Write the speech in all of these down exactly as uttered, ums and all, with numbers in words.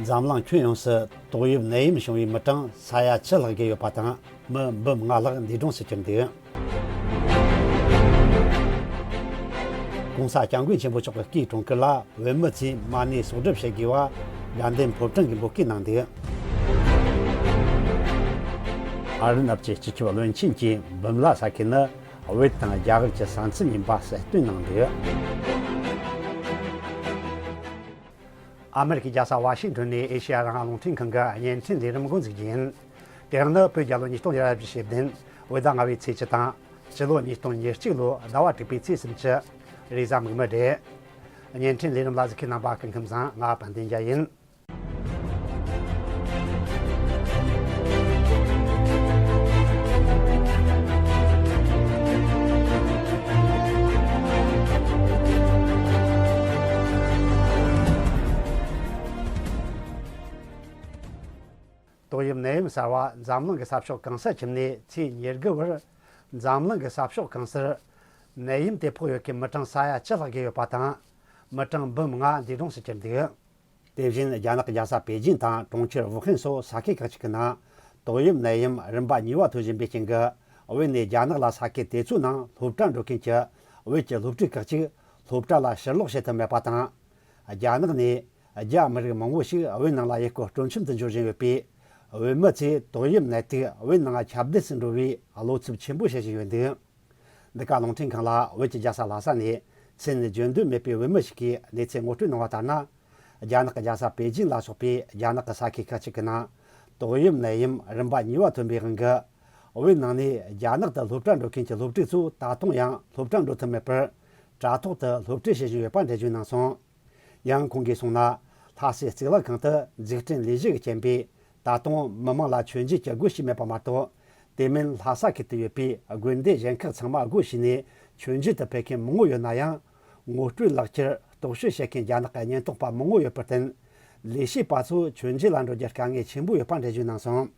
འཛམ་གླིང་ཁྱོན་ཡོངས་སུ་ཏོག་དབྱིབས་ནད་ཡམས་བྱུང་བའི་མི་གྲངས་ས་ཡ་བཅུ་ལྷག་བརྒལ་ཡོད་པ་དང་། མི་འབུམ་ལྔ་ལྷག་འདས་གྲོངས་སུ་གྱུར་འདུག༸གོང་ས་༸སྐྱབས་མགོན་ཆེན་པོ་མཆོག་གི་སྐུའི་དྲུང་ཁུལ་ལ་བོད་མི་ཚོས་མ་ཎི་གསོག་སྒྲུབ་བྱེད་དགོས་པ་དགའ་ལྡན་ཕོ་བྲང་གིས་འབོད་སྐུལ་གནང་འདུག་ཨ་རི་ནབ་ཀྱི་སྤྱི་ཁྱབ་བློན་ཆེན་གྱིས་འབུམ་ལ་ས་ཁུལ་ནི་བོད་དང་རྒྱ་གར་གྱི་ས་མཚམས་ཡིན་པ་གསལ་སྟོན་གནང་འདུག་ཨ་མེ་རི་ཀའི་རྒྱལ་ས་ཝ་ཤིང་ཏོན་ནས་ཨེ་ཤེ་ཡ་རང་དབང་རླུང་འཕྲིན་ཁང་གི་བརྙན་འཕྲིན་ལས་རིམ་འགོ་འཛུགས་རྒྱུ་ཡིན། དེ་རིང་ནི་བོད་རྒྱལ་ལོ་ཉིས་སྟོང་ཉེར་བཞི་ཞེ་བདུན། བོད་ཟླ་ལྔ་པའི་ཚེས་བཅུ་དང་། སྤྱི་ལོ་ཉིས་སྟོང་ཉེར་གཅིག་ལོ་ཟླ་བ་དྲུག་པའི་ཚེས་སུམ་ཅུ། རེས་གཟའ་མིག་དམར་རེད། བརྙན་འཕྲིན་ལས་རིམ་ལ་གཟིགས་མཁན་རྣམ་པ་སྐུ་ཁམས་བཟང་། ང་དཔལ་ལྡན་རྒྱལ་ཡིན། ཏོག་དབྱིབས་ནད་ཡམས་གསར་བ་འཛམ་གླིང་གི་ས་ཕྱོགས་གང་སར་ཁྱབ་ནས་ཚེས་ཉེར་དགུ་བར་འཛམ་གླིང་གི་ས་ཕྱོགས་གང་སར་ནད་ཡམས་དེ་ཕོག་ཡོད་མཁན་མི་གྲངས་ས་ཡ་བཅུ་ལྷག་བརྒལ་ཡོད་པ་དང་། མི་གྲངས་འབུམ་ལྔ་འདས་གྲོངས་སུ་གྱུར་འདུག་དེ་བཞིན་རྒྱ་ནག་གི་རྒྱལ་ས་པེ་ཅིན་དང་གྲོང་ཁྱེར་ཝུ་ཧན་སོགས་ས་ཁུལ་ཁག་ཅིག་གི་ནང་ཏོག་དབྱིབས་ནད་ཡམས་རིམ་པ་གཉིས་པ་ཐོན་བཞིན་པའི་རྐྱེན་གྱིས། བོད་ནས་རྒྱ་ནག་ལ་ས་ཁུལ་དེ་ཚོའི་ནང་སློབ་གྲྭ་འགྲོ་མཁན་གྱི་བོད་ཀྱི་སློབ་ཕྲུག་ཁག་ཅིག་སློབ་གྲྭ་ལ་ཕྱིར་ལོག་བྱེད་ཐུབ་མེད་པ་དང་། རྒྱ་ནག་ནས་རྒྱ་མི་རིགས་མང་བོ་ཞིག་བོད་ནང་ལ་ཡུལ་སྐོར་སྤྲོ་འཆམ་དུ་འབྱོར་བཞིན་ཡོད་པས། བོད་མི་ཚོས་ཏོག་དབྱིབས་ནད་དུག་བོད་ནང་ཁྱབ་གདལ་དུ་འགྲོ་བའི་བློ་འཚབ་ཆེན་པོ་བྱེད་བཞིན་ཡོད་འདུག་འདི་ག་རླུང་འཕྲིན་ཁང་ལ་བོད་ཀྱི་རྒྱལ་ས་ལྷ་ས་ནས་མཚན་བརྗོད་འདོད་མེད་པའི་བོད་མི་ཞིག་གིས་གནས་ཚུལ་ངོ་སྤྲོད་གནང་བ་ལྟར་ན། རྒྱ་ནག་གི་རྒྱལ་ས་པེ་ཅིན་ལ་སོགས་པའི་རྒྱ་ནག་གི་ས་ཁུལ་ཁག་ཅིག་གི་ནང་ཏོག་དབྱིབས་ནད་ཡམས་རིམ་པ་གཉིས་པ་ཐོན་པའི་དབང་གིས། བོད་ནང་ནས་རྒྱ་ནག་ཏུ་སློབ་གྲྭ་འགྲོ་མཁན་གྱི་སློབ་ཕྲུག་ཚོ་ད་དུང་ཡང་སློབ་གྲྭ་འགྲོ་ཐུབ་མེད་པར། དྲ་ཐོག་ཏུ་སློབ་ཁྲིད་བྱེད་བཞིན་ཡོད་པ་འགྲེལ་བརྗོད་གནང་སོང་། ཡང་ཁོང་གིས་གསུངས་ན། ལྷ་སའི་གཙུག་ལག་ཁང་དུ་འཛུགས་སྐྲུན་ལས་གཞི་གི་རྐྱེན་པས། ད་དུང་མི་མང་ལ་མཆོད་མཇལ་གྱི་སྒོ་ཕྱེས་མེད་པ་མ་གཏོགས། དེ་མིན་ལྷ་ས་ཁུལ་དུ་ཡོད་པའི་དགོན་སྡེ་གཞན་ཁག་ཚང་མ་སྒོ་ཕྱེས་ནས་མཆོད་མཇལ་དུ་ཕེབས་མཁན་མང་བོ་ཡོད་ན་ཡང་། ངོ་སྤྲོད་ལག་ཁྱེར་རྟོག་ཞིབ་བྱེད་མཁན་རྒྱ་ནག་གི་ཉེན་རྟོག་པ་མང་བོ་ཡོད་པར་བརྟེན། ལས་བྱེད་པ་ཚོ་མཆོད་མཇལ་ལ་འགྲོ་རྒྱུར་དཀའ་ངལ་ཆེན་པོ་ཡོད་པ་འགྲེལ་བརྗོད་གནང་སོང་།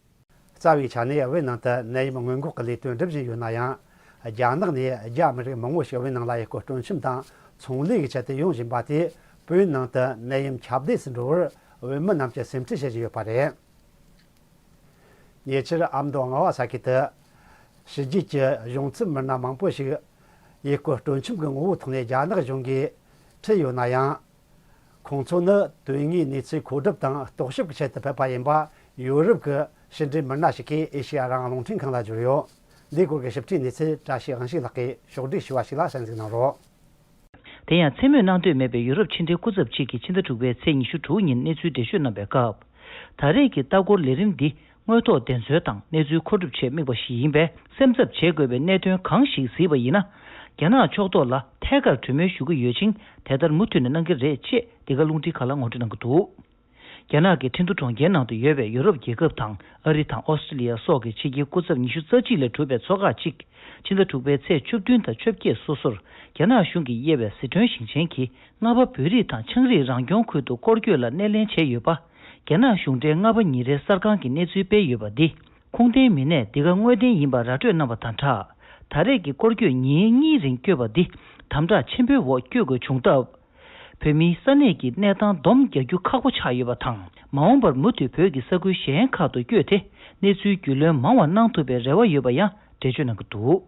རྩ་བའི་ཆ་ནས་བོད་ནང་དུ་ནད་ཡམས་སྔོན་འགོག་གི་ལས་དོན་སྒྲུབ་བཞིན་ཡོད་ན་ཡང་། རྒྱ་ནག་ནས་རྒྱ་མི་རིགས་མང་བོ་ཞིག་བོད་ནང་ལ་ཡུལ་སྐོར་སྤྲོ་འཆམ་དང་ཚོང་ལས་ཀྱི་ཆེད་དུ་ཡོང་བཞིན་པ་དེས། བོད་ནང་དུ་ནད་ཡམས་ཁྱབ་གདལ་སུ་འགྲོ་བར་བོད་མི་རྣམས་ཀྱིས་སེམས་ཁྲལ་བྱེད་བཞིན་ཡོད་པ་རེད། ཉེ་ཆར་ཨ་མདོ་རྔ་བ་ས་ཁུལ་དུ་ཕྱི་རྒྱལ་གྱི་གཞུང་ཚབ་མི་སྣ་མང་པོ་ཞིག་ཡུལ་སྐོར་སྤྲོ་འཆམ་གྱི་ངོ་བོའི་ཐོག་ནས་རྒྱ་ནག་གཞུང་གིས་ཁྲིད་ཡོད་ན་ཡང་། ཁོང་ཚོ་ནི་དོན་དངོས་གནས་ཚུལ་མཁོ་སྒྲུབ་དང་རྟོག་ཞིབ་ཀྱི་ཆེད་དུ་ཕེབས་པ་ཡིན་པ་ཡོ་རོབ་ཀྱི་ཕྱི་འབྲེལ་མི་སྣ་ཞིག་གིས་ཨེ་ཤེ་ཡ་རང་དབང་རླུང་འཕྲིན་ཁང་ལ་བརྗོད་ཡོད། འདིའི་སྐོར་གྱི་ཞིབ་ཕྲའི་གནས་ཚུལ་བཀྲ་ཤིས་དབང་ཕྱུག་ལགས་ཀྱིས་ཕྱོགས་སྒྲིག་ཞུས་པ་ཞིག་ལ་གསན་གཟིགས་གནང་རོགས། དེ་ཡང་མཚན་སྨོས་གནང་འདོད་མེད་པའི་ཡུ་རོབ་ཕྱི་འབྲེལ་སྐུ་ཚབ་ཅིག་གིས་ཕྱི་ཟླ་དྲུག་པའི་ཚེས་ཉི་ཤུ་དྲུག་ཉིན་གནས་ཚུལ་འགྲེལ་བརྗོད་གནང་པའི་སྐབས། ད་རེས་ཀྱི་ལྟ་སྐོར་ལས་རིམ་འདི་དངོས་ཐོག་བདེན་འཚོལ་དང་གནས་ཚུལ་མཁོ་སྒྲུབ་ཆེད་དམིགས་པ་ཞིག་ཡིན་པས། སེམས་འཚབ་བྱེད་དགོས་པའི་གནད་དོན་གང་ཞིག་གཟིགས་པ་ཡིན་ན། རྒྱ་ནག་ཕྱོགས་གཏོགས་ལ་ཐད་ཀར་གྲོས་མོལ་ཞུ་གི་ཡོད་ཅིང་། དེ་ལྟར་མུ་མཐུད་ནས་གནང་གི་རེད་ཅེས་འདི་ག་རླུང་འཕྲིན་ཁང་ལ་ངོ་སྤྲོད་གནང་གི་འདུག་རྒྱ་ནག་གི་ཁྲིན་ཏུ་གྲོང་ཁྱེར་ནང་དུ་ཡོད་པའི་ཡོ་རོབ་རྒྱལ་ཁབ་དང་ཨ་རི་དང་ཨོ་སི་ཀྲི་ལི་ཡ་སོགས་ཀྱི་ཕྱི་རྒྱལ་སྐུ་ཚབ་ཉི་ཤུ་རྩ་གཅིག་ལས་གྲུབ་པའི་ཚོགས་ཁག་ཅིག་ཕྱི་ཟླ་དྲུག་པའི་ཚེས་བཅུ་བདུན་དང་བཅོ་བརྒྱད་སོ་སོར་རྒྱ་ནག་གཞུང་གིས་དབྱེ་བའི་ཟི་ཁྲོན་ཞིང་ཆེན་གྱི་རྔ་པ་བོད་རིགས་དང་ཆའང་རིགས་རང་སྐྱོང་ཁུལ་དུ་སྐོར་སྐྱོད་ལ་སྣེ་ལེན་བྱས་ཡོད་པ། རྒྱ་ནག་གཞུང་འབྲེལ་རྔ་པ་ཉིན་རེའི་གསར་ཁང་གིས་གནས་ཚུལ་སྤེལ་ཡོད་པ་འདི། ཁུངས་ལྡན་མི་སྣས་འདི་ག་དངོས་བདེན་ཡིན་པ་ར་སྤྲོད་གནང་བ་དང་སྦྲགས། ད་རེས་ཀྱི་སྐོར་སྐྱོད་ཉིན་གཉིས་རིང་བསྐྱོད་པ་འདི་དམ་དྲག་ཆེན་པོའི་འོག་བསྐྱོད་དགོས་བྱུང་སྟབས། བོད་མིའི་ས་གནས་ཀྱི་གནས་སྟངས་སྡོམ་རྒྱག་རྒྱུ་ཁག་པོ་ཆགས་ཡོད་པ་དང་། མ་འོངས་པར་མུ་མཐུད་བོད་ཀྱི་ས་ཁུལ་གཞན་ཁག་ཏུ་བསྐྱོད་དེ། གནས་ཚུལ་རྒྱུས་ལོན་མང་བ་གནང་ཐུབ་པའི་རེ་བ་ཡོད་པ་ཡང་འགྲེལ་བརྗོད་གནང་གི་འདུག་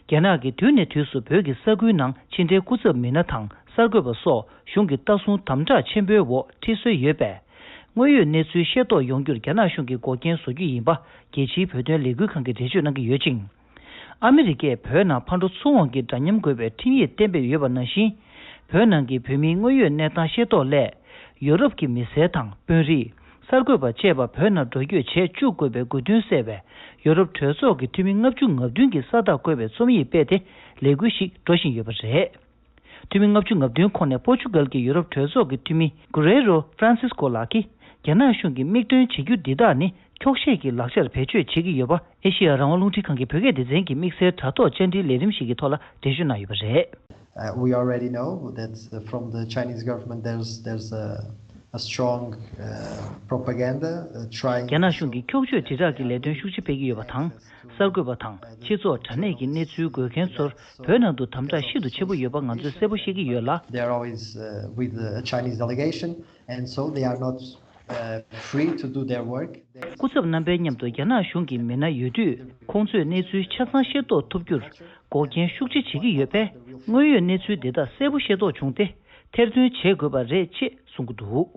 རྒྱ་ནག་གིས་དུས་ནས་དུས་སུ་བོད་ཀྱི་ས་ཁུལ་ནང་ཕྱི་འབྲེལ་སྐུ་ཚབ་མི་སྣ་དང་གསར་འགོད་པ་སོགས་གཞུང་གི་ལྟ་སྲུང་དམ་དྲག་ཆེན་པོའི་འོག་ཁྲིད་སྲོལ་ཡོད་པས། དངོས་ཡོད་གནས་ཚུལ་ཤེས་རྟོགས་ཡོང་རྒྱུར་རྒྱ་ནག་གཞུང་གིས་འགོག་རྐྱེན་བཟོ་རྒྱུ་ཡིན་པ། རྒྱལ་སྤྱིའི་བོད་དོན་ལས་འགུལ་ཁང་གིས་འགྲེལ་བརྗོད་གནང་གི་ཡོད་ཅིང་། ཨ་མི་རི་ཀས་བོད་ནང་ཕར་འགྲོ་ཚུར་འོང་གི་འདྲ་མཉམ་དགོས་པའི་ཁྲིམས་ཡིག་གཏན་འབེབས་ཡོད་པ་ནང་བཞིན། བོད་ནང་གི་བོད་མིའི་དངོས་ཡོད་གནས་སྟངས་ཤེས་རྟོགས་སླད། ཡོ་རོབ་ཀྱི་མི་སེར་དང་དཔོན་རིགས། གསར་འགོད་པ་བཅས་པ་བོད་ནང་འགྲོ་སྐྱོད་བྱེད་བཅུག་དགོས་པའི་དགོས་འདུན་གསལ་བའི་ཡོ་རོབ་གྲོས་ཚོགས་ཀྱི་འཐུས་མི་ལྔ་བཅུ་ང་བདུན་གྱིས་ས་རྟགས་བཀོད་པའི་རྩོམ་ཡིག་སྤེལ་ཏེ་ལས་འགུལ་ཞིག་འགྲོ་བཞིན་ཡོད་པ་རེད། འཐུས་མི་ལྔ་བཅུ་ང་བདུན་ཁོངས་ནས་པོར་ཅུ་གལ་གྱི་ཡོ་རོབ་གྲོས་ཚོགས་ཀྱི་འཐུས་མི་གུ་རེ་རོ་ཧྥ་རན་སིས་ཀོ་ལགས་ཀྱིས། རྒྱ་ནག་གཞུང་གིས་མིག་སྟོན་བྱེད་རྒྱུ་འདི་དག་ནི་འཁྱོག་བཤད་ཀྱི་ལག་ཆར་བེད་སྤྱོད་བྱེད་ཀྱི་ཡོད་པ། ཨེ་ཤེ་ཡ་རང་དབང་རླུང་འཕྲིན་ཁང་གི་བོད་སྐད་སྡེ་ཚན་གྱི་དམིགས་བསལ་དྲ་ཐོག་བཅར་འདྲིའི་ལས་རིམ་ཞིག་གི་ཐོག་ལ་འགྲེལ་བརྗོད་གནང་ཡོད་པ་རེད། Uh, we already know that, uh, from the Chinese government, there's, there's a, a strong, uh, propaganda, uh, trying རྒྱ་ནག་གཞུང་གིས་འཁྱོག་བརྗོད་དྲིལ་བསྒྲགས་ཀྱི་ལས་དོན་ཤུགས་ཆེ་སྤེལ་གྱི་ཡོད་པ་དང་། གསར་འགོད་པ་དང་སྤྱི་ཚོགས་དྲ་གནས་ཀྱི་གནས་ཚུལ་འགོད་མཁན་ཚོར་བོད་ནང་དུ་དམ་དྲག་ཤིན་ཏུ་ཆེན་པོ་ཡོད་པ་ང་ཚོས་གསལ་པོ་ཤེས་ཀྱི་ཡོད་ལ། They are always, uh, with a Chinese delegation, and so they are not uh, free to do their work. They སྐུ་ཚབ་རྣམ་པའི་མཉམ་དུ་རྒྱ་ནག་གཞུང་གི་མི་སྣ་ཡོད་དུས། ཁོང་ཚོས་གནས་ཚུལ་ཆ་ཚང་ཤེས་རྟོགས་ཐུབ་རྒྱུར་འགོག་རྐྱེན་ཤུགས་ཆེ་བྱེད་ཀྱི་ཡོད་པས། དངོས་ཡོད་གནས་ཚུལ་འདི་དག་གསལ་པོ་ཤེས་རྟོགས་བྱུང་སྟེ། ཐེར་འདོན་བྱེད་དགོས་པ་རེད་ཅེས་གསུང་གི་འདུག་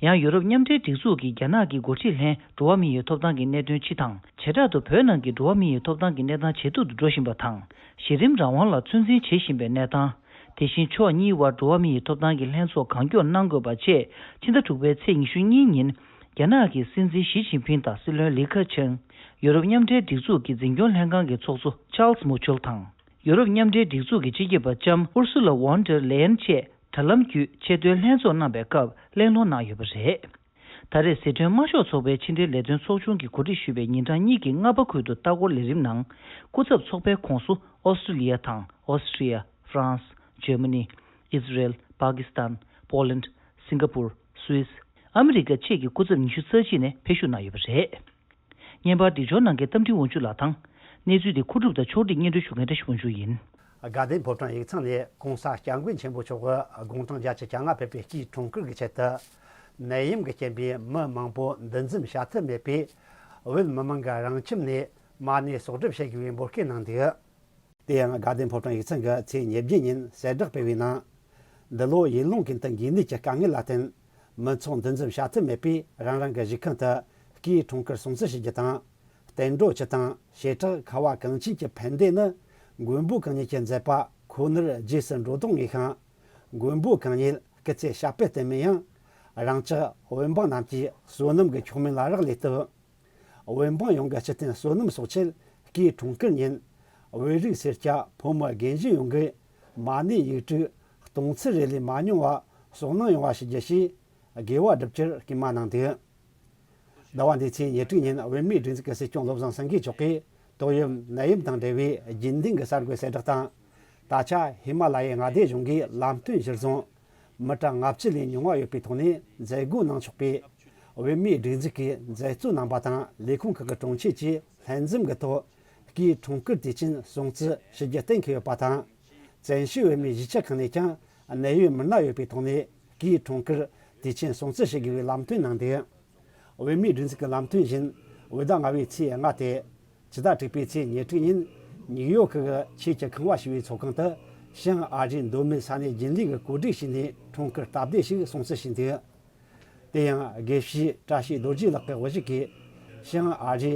ཡང་། ཡུ་རོབ་མཉམ་འབྲེལ་སྒྲིག་འཛུགས་ཀྱིས་རྒྱ་ནག་གི་འགོ་ཁྲིད་ལྷན་འགྲོ་བ་མིའི་ཐོབ་ཐང་གི་གནད་དོན་སྤྱི་དང་། བྱེ་བྲག་ཏུ་བོད་ནང་གི་འགྲོ་བ་མིའི་ཐོབ་ཐང་གི་གནས་སྟངས་ཇེ་སྡུག་ཏུ་འགྲོ་བཞིན་པ་དང་། གཞི་རིམ་རང་དབང་ལ་ཚོད་འཛིན་བྱེད་བཞིན་པའི་གནས་སྟངས། དེ་བཞིན་ཕྱོགས་གཉིས་དབར་འགྲོ་བ་མིའི་ཐོབ་ཐང་གི་ལྷན་ཚོགས་གང་མགྱོགས་གནང་དགོས་པ་བཅས། ཕྱི་ཟླ་དྲུག་པའི་ཚེས་ཉི་ཤུ་གཉིས་ཉིན། རྒྱ་ནག་གི་སྲིད་འཛིན་ཞི་ཅིན་ཕིང་དང་སྲིད་བློན་ལི་ཁེ་ཆང་། ཡུ་རོབ་མཉམ་འབྲེལ་སྒྲིག་འཛུགས་ཀྱི་འཛིན་སྐྱོང་ལྷན་ཁང་གི་ཚོགས་གཙོ་ཅཱལ་སི་མུ་ཆུལ་དང་། ཡུ་རོབ་མཉམ་འབྲེལ་སྒྲིག་འཛུགས་ཀྱི་སྤྱི་ཁྱབ་པ་ལྕམ་ཨུར་སུ་ལ་ཝོན་ཌར་ལེ་ཡན་བཅས་དྲ་ལམ་བརྒྱུད་ཆེས་མཐོའི་ལྷན་ཚོགས་གནང་པའི་སྐབས་གླེང་སློང་གནང་ཡོད་པ་རེད། ད་རེས་ཟི་ཁྲོན་དམར་ཤོག་ཚོགས་པའི་ཕྱི་འབྲེལ་ལས་དོན་ཚོགས་ཆུང་གིས་གོ་སྒྲིག་ཞུས་པའི་ཉིན་གྲངས་གཉིས་ཀྱི་རྔ་པ་ཁུལ་དུ་ལྟ་སྐོར་ལས་རིམ་ནང་། སྐུ་ཚབ་ཚོགས་པའི་ཁོངས་སུ་ཨོ་སི་ཀྲི་ལི་ཡ་དང་ཨོ་སི་ཀྲི་ཡ། ཧྥ་རན་སི། འཇར་མ་ནི། ཨི་ཟི་རལ། པ་ཀི་སི་ཐན། པོ་ལན། སིང་ག་པུར། སུད་སི། ཨ་མི་རི་ཀ་བཅས་ཀྱི་སྐུ་ཚབ་ཉི་ཤུ་རྩ་གཅིག་ནས་ཕེབས་ཞུགས་གནང་ཡོད་པ་རེད། བརྙན་པར་སྒྲིག་སྦྱོར་གནང་མཁན་རྟ་མགྲིན་དབང་ཕྱུག་ལགས་དང་། གནས་ཚུལ་འདི་མཁོ་སྒྲུབ་དང་ཕྱོགས་སྒྲིག་སྙན་སྒྲོན་ཞུ་མཁན་བཀྲ་ཤིས་དབང་ཕྱུག་ཡིན། དགའ་ལྡན་ཕོ་བྲང་ཡིག་ཚང་ནས་༸གོང་ས་༸སྐྱབས་མགོན་ཆེན་པོ་མཆོག་གི་དགུང་གྲངས་བརྒྱད་ཅུ་གྱ་ལྔ་ཕེབས་པའི་སྐུའི་འཁྲུངས་སྐར་གྱི་ཆེད་དུ། ནད་ཡམས་ཀྱི་རྐྱེན་པས་མི་མང་པོ་འདུ་འཛོམས་བྱ་ཐུབ་མེད་པས། བོད་མི་མང་གི་རང་ཁྱིམ་ནས་མ་ཎི་གསོག་སྒྲུབ་བྱེད་དགོས་པའི་འབོད་སྐུལ་གནང་འདུག་དེ་ཡང་དགའ་ལྡན་ཕོ་བྲང་ཡིག་ཚང་གིས་ཚེས་ཉེར་བརྒྱད་ཉིན་གསལ་བསྒྲགས་སྤེལ་བའི་ནང་། འདི་ལོ་ཡུལ་ལུང་ཀུན་ཏུ་འགོས་ནད་ཀྱི་དཀའ་ངལ་ལ་བརྟེན། མི་ཚོགས་འདུ་འཛོམས་བྱ་ཐུབ་མེད་པས། རང་རང་གི་གཞིས་ཁང་དུ་སྐུའི་འཁྲུངས་སྐར་སྲུང་བརྩི་ཞུ་རྒྱུ་དང་། བསྟན་འགྲོ་སྤྱི་དང་བྱེ་བྲག་ཁ་བ་གངས་ཅན་གྱི་ཕན་བདེ་ནི། མགོན་པོ་གང་ཉིད་ཀྱི་མཛད་པ་ཁོ་ནར་རྗེས་སུ་འགྲོ་ལྡོག་ངེས་ཤིང་། མགོན་པོ་གང་ཉིད་སྐུ་ཚེ་ཞབས་པད་བརྟན་མིན་ཡང་། རང་ཅག་བོད་འབངས་རྣམས་ཀྱིས་བསོད་ནམས་ཀྱི་མཆོག་དམན་ལ་རག་ལས་སྟབས། བོད་འབངས་ཡོངས་ཀྱི་སྤྱི་མཐུན་བསོད་ནམས་གསོག་ཆེད་སྐུའི་འཁྲུངས་སྐར་ཉིན། བོད་རིགས་སེར་སྐྱ་ཕོ་མོ་རྒན་གཞོན་ཡོངས་ཀྱིས་མ་ཎི་ཡིག་དྲུག་སྟོང་ཚིག་རེ་ལས་མ་ཉུང་བ་གསོག་གནང་ཡོང་བ་ཞུ་རྒྱུ་ཞེས་དགེ་བ་བསྒྲུབ་རྒྱུར་སྐུལ་མ་གནང་འདུག་ཟླ་བ་འདིའི་ཚེས་ཉེར་དྲུག་ཉིན་བོད་མིའི་སྒྲིག་འཛུགས་ཀྱི་སྲིད་སྐྱོང་བློ་བཟང་སེང་གེ་མཆོག་གིས་ཏོག་དབྱིབས་ནད་ཡམས་དང་འབྲེལ་བའི་རྒྱུན་ལྡན་གྱི་གསར་འགོད་གསལ་བསྒྲགས་དང་། ད་ཆ་ཧི་མ་ལ་ཡའི་མངའ་སྡེ་གཞུང་གིས་ལམ་སྟོན་གཞིར་བཟུང་། མི་གྲངས་ལྔ་བཅུ་ལས་ཉུང་བ་ཡོད་པའི་ཐོག་ནས་མཛད་སྒོ་གནང་ཆོག་པའི། བོད་མིའི་སྒྲིག་འཛུགས་ཀྱི་མཛད་གཙོ་རྣམ་པ་དང་ལས་ཁུངས་ཁག་གི་དྲུང་ཆེ་བཅས་ལྷན་འཛོམས་ཀྱི་ཐོག་སྐུའི་འཁྲུངས་སྐར་དུས་ཆེན་སྲུང་བརྩི་ཞུ་རྒྱུ་གཏན་འཁེལ་ཡོད་པ་དང་། བཙན་བྱོལ་བོད་མིའི་གཞིས་ཆགས་ཁག་ནས་ཀྱང་གནད་ཡོད་མི་སྣ་ཡོད་པའི་ཐོག་ནས་སྐུའི་འཁྲུངས་སྐར་དུས་ཆེན་སྲུང་བརྩི་ཞུ་དགོས་པའི་ལམ་སྟོན་གནང་འདུག་བོད་མིའི་སྒྲིག་འཛུགས་ཀྱི་ལམ་སྟོན་བཞིན་བོད་ཟླ་ལྔ་པའི་ཚེས་ལྔ་སྟེ། ཕྱི་ཟླ་དྲུག་པའི་ཚེས་ཉེར་དྲུག་ཉིན་ཉིའུ་ཡོག་གི་ཆོས་ཀྱི་ཁང་བ་ཞེས་པའི་ཚོགས་ཁང་དུ་བྱང་ཨ་རིའི་མདོ་སྨད་ས་གནས་རྒྱུན་ལས་ཀྱིས་གོ་སྒྲིག་བྱས་ནས་འཁྲུངས་སྐར་སྟབས་བདེ་ཞིག་སྲུང་བརྩི་བྱས་འདུག་དེ་ཡང་དགེ་བཤེས་བཀྲ་ཤིས་རྡོ་རྗེ་ལགས་ཀྱི་དབུ་བཞུགས་ཀྱིས་བྱང་ཨ་རིའི་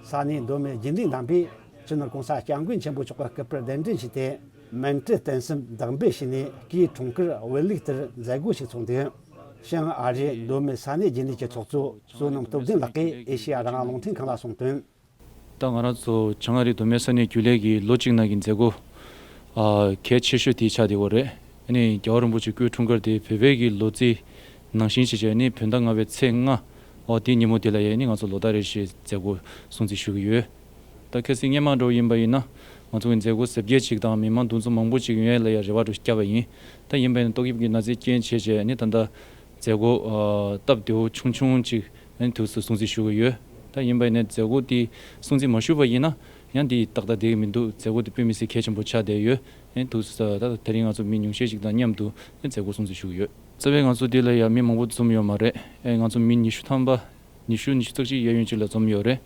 ས་གནས་མདོ་སྨད་རྒྱུན་ལས་རྣམ་པས་སྤྱི་ནོར་༸གོང་ས་༸སྐྱབས་མགོན་ཆེན་པོ་མཆོག་གི་སྐུ་པར་གདན་འདྲེན་བྱས་ཏེ། མཎྜལ་རྟེན་གསུམ་བདག་འབུལ་བྱས་ནས་སྐུའི་འཁྲུངས་སྐར་བོད་ལུགས་ལྟར་མཛད་སྒོ་ཞིག་ཚོགས་འདུག་བྱང་ཨ་རིའི་མདོ་སྨད་ས་གནས་རྒྱུན་ལས་ཀྱི་ཚོགས་གཙོ་བསོད་ནམས་སྟོབས་ལྡན་ལགས་ཀྱིས་ཨེ་ཤེ་ཡ་རང་དབང་རླུང་འཕྲིན་ཁང་ལ་གསུངས་དོན། ད་ང་རང་ཚོ་བྱང་ཨ་རིའི་མདོ་སྨད་ས་གནས་རྒྱུན་ལས་ཀྱི་ལོ་གཅིག་ནང་གི་མཛད་སྒོ་ཨ་གལ་ཆེ་ཤོས་དེ་ཆགས་བསྡད་ཡོད་རེད། ཨ་ནི་རྒྱལ་བ་རིན་པོ་ཆེ་སྐུའི་འཁྲུངས་སྐར་དེ་བོད་པའི་གི་ལོ་རྩིས་ནང་བཞིན་བྱས་བྱས་ནི་བོད་ཟླ་ལྔ་པའི་ཚེས་ལྔ། ཨོ་དེའི་ཉིན་མོ་དེ་ལ་ཡ་ནི་ང་ཚོ་ལོ་ཟླ་རེ་བཞིན་མཛད་སྒོ་སྲུང་བརྩི་ཞུ་གི་ཡོད། ད་གལ་སྲིད་སྔོན་མ་འདྲ་བོ་ཡིན་པ་ཡིན་ན་ང་ཚོ་གི་མཛད་སྒོ་གཟབ་རྒྱས་ཅིག་དང་མི་མང་འདུ་འཛོམས་མང་པོ་ཅིག་ཡོང་ཡ་ལ་ཡ་རེ་བ་འདྲ་བོ་བརྒྱབ་པ་ཡིན། ད་ཡིན་པ་ཡིན་ན་ཏོག་དབྱིབས་ཀྱི་ན་ཚའི་རྐྱེན་བྱས་བྱས་ནི་ད་ལྟ་མཛད་སྒོ་ཨ་སྟབས་བདེ་བོ་ཆུང་ཆུང་ཅིག་ཨ་ནི་ཐུགས་སུ་སྲུང་བརྩི་ཞུ་གི་ཡོད། ད་ཡིན་པ་ཡིན་ན་མཛད་སྒོ་དེ་སྲུང་བརྩི་མ་ཞུས་པ་ཡིན་ན་ཡང་དེ་ཏག་ཏག་བསྡད་ཀྱི་མི་འདུག་མཛད་སྒོ་དེ་དཔེ་མི་སྲིད་གལ་ཆེན་པོ་ཆགས་བསྡད་ཡོད། ཨ་ནི་ཐུགས་སུ་ད་ད་དེ་རིང་ང་ཚོ་མི་ཉུང་ཤས་ཤིག་དང་མཉམ་དུ་ཨ་ནི་མཛད་སྒོ་སྲུང་བརྩི་ཞུ་གི་ཡོད། རྩ་བའི་ང་ཚོ་འདི་ལ་ཡང་མི་མང་པོ་འཛོམས་ཡོད་མ་རེད། ཨེ་ང་ཚོ་མི་ཉི་ཤུ་ཐམ་པ། ཉི་ཤུ་ཉི་ཤུ་རྩ་གཅིག་གཡས་གཡོན་ཅིག་ལ་འཛོམས་ཡོད་རེད།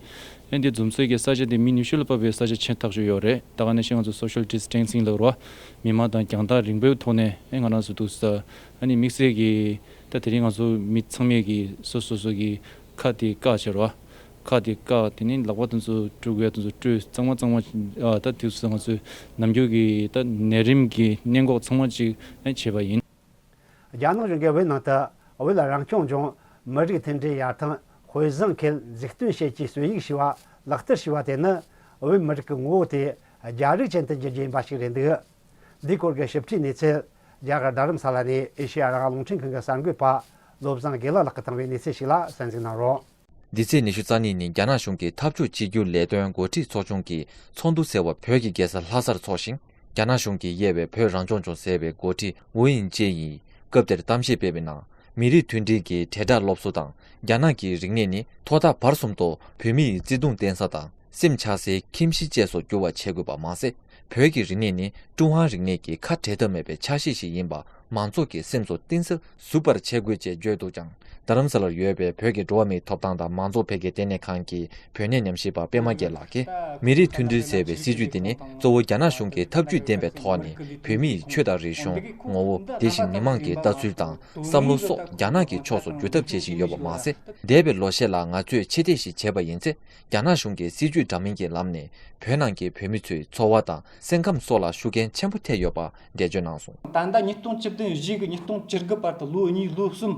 ཨེ་འདི་འཛོམས་སའི་གི་ས་ཆ་དེ་མི་ཉི་ཤུ་ལ་དཔག་པའི་ས་ཆ་ཆེན་ཐག་ཆོད་ཡོད་རེད། ད་ག་ནང་བཞིན་ང་ཚོ་སོ་ཤལ་ཌི་སི་ཊེན་སིང་ལབ་རོགས། མི་མང་དང་རྒྱང་ཐག་རིང་པོའི་ཐོག་ནས་ཨེ་ང་རང་ཚོ་འདུག་ས། ཨ་ནི་དམིགས་བསལ་གྱི་ད་དེ་རིང་ང་ཚོ་མི་ཚང་མས་གི་སོ་སོ་སོ་གི་ཁ་དེ་བཀག་བྱས་རོགས། ཁ་དེ་བཀག་དེ་ནི་ལག་པ་དེ་ཚོ་བཀྲུ་དགོས་དེ་ཚོ་བཀྲུས་གཙང་མ་གཙང་མ། ཨ་ད་དུས་སུ་ང་ཚོའི་ནམ་རྒྱུན་གྱི་ད་ནད་རིམས་ཀྱི་སྔོན་འགོག་ཚང་མ་ཅིག་ཨེ་བྱས་པ་ཡིན། རྒྱ་ནག་གཞུང་གིས་བོད་ནང་དུ་བོད་རང་སྐྱོང་ལྗོངས་མི་རིགས་མཐུན་སྒྲིལ་ཡར་ཐོན་དཔེ་བཟང་ཁུལ་འཛུགས་སྐྲུན་བྱེད་ཀྱི་སྲོལ་ཡིག་ཞེས་པ་ལག་བསྟར་བྱས་པ་དེ་ནི་བོད་མི་རིགས་ཀྱི་ངོ་བོ་དེ་རྒྱ་རིགས་ཅན་དུ་འགྱུར་རྒྱུ་ཡིན་པ་ཞིག་རེད་འདུག་འདིའི་སྐོར་གྱི་ཞིབ་ཕྲའི་གནས་ཚུལ་རྒྱ་གར་རྡ་རམ་ས་ལ་ནས་ཨེ་ཤེ་ཡ་རང་དབང་རླུང་འཕྲིན་ཁང་གི་གསར་འགོད་པ་བློ་བཟང་དགེ་ལགས་ལགས་ཀྱིས་བཏང་བའི་གནས་ཚུལ་ཞིག་ལ་གསན་གཟིགས་གནང་རོགས། འདི་ཚེས་ཉི་ཤུ་རྩ་གཉིས་ཉིན་རྒྱ་ནག་གཞུང་གི་འཐབ་ཕྱོགས་གཅིག་གྱུར་ལས་དོན་འགོ་ཁྲིད་ཚོགས་ཆུང་གི་ཚོགས་འདུ་ཟེར་བ་བོད་ཀྱི་རྒྱལ་ས་ལྷ་སར་འཚོགས་ཤིང་། རྒྱ་ནག་གཞུང་གིས་དབྱེ་བའི་བོད་རང་སྐྱོང་ལྗོངས་ཟེར་བའི་འགོ་ཁྲིད་ཝུའུ་དབྱིང་ཅེ་ཡིས་སྐབས་དེར་གཏམ་བཤད་སྤེལ་བའི་ནང་། མི་རིགས་མཐུན་སྒྲིལ་གྱི་དྲིལ་བསྒྲགས་སློབ་གསོ་དང་རྒྱ་ནག་གི་རིག་གནས་ནི་ཐོག་མཐའ་བར་གསུམ་དུ་བོད་མིའི་བརྩེ་དུང་བརྟེན་ས་དང་སེམས་ཆགས་སའི་ཁྱིམ་གཞིས་བཅས་སུ་འགྱུར་བ་བྱེད་དགོས་པ་མ་ཟད། བོད་ཀྱི་རིག་གནས་ནི་ཀྲུང་ཧྭ་རིག་གནས་ཀྱི་ཁ་བྲལ་ཐབས་མེད་པའི་ཆ་ཤས་ཤིག་ཡིན་པ་ མང་ཚོགས་ཀྱི་སེམས་སུ་གཏིང་ཟབ་ཟུག་པར་བྱེད་དགོས་ཅེས་བརྗོད་འདུག་ཀྱང་། རྡ་རམ་ས་ལར་ཡོད་པའི་བོད་ཀྱི་འགྲོ་བ་མིའི་ཐོབ་ཐང་དང་མང་གཙོ་འཕེལ་རྒྱས་ལྟེ་གནས་ཁང་གི་བོད་གནས་ཉམས་ཞིབ་པ་པད་མ་རྒྱལ་ལགས་ཀྱིས། མི་རིགས་མཐུན་སྒྲིལ་ཟེར་བའི་སྲིད་ཇུས་འདི་ནི་གཙོ་བོ་རྒྱ་ནག་གཞུང་གིས་ཐབས་ཇུས་ལྡན་པའི་ཐོག་ནས་བོད་མིའི་ཆོས་དང་རིག་གཞུང་། ངོ་བོ། དེ་བཞིན་མི་མང་གི་ལྟ་ཚུལ་དང་བསམ་བློ་སོགས་རྒྱ་ནག་གི་ཕྱོགས་སུ་བསྒྱུར་ཐབས་བྱེད་བཞིན་ཡོད་པ་མ་ཟད། འདས་པའི་ལོ་ཤས་ལ་ང་ཚོས་ཕྱི་བལྟས་ཤིག་བྱས་པ་ཡིན་ཚེ། རྒྱ་ནག་གཞུང་གིས་སྲིད་ཇུས་འདྲ་མིན་གྱི་ལམ་ནས་བོད་ནང་གི་བོད་མི་ཚོའི་འཚོ་བ་དང་སེམས་ཁམས་སོགས་ལ་ཤུགས་རྐྱེན་ཆེན་པོ་ཐེབས་ཡོད་པ་འགྲེལ་བརྗོད་གནང་སོང་། ད་ལྟ་ཉིས་སྟོང་བཅུ་བདུན་བཞི་གི་ཉིས་སྟོང་བཅུ་དགུ་བར་དུ་ལོ་གཉིས་ལོ་གསུམ་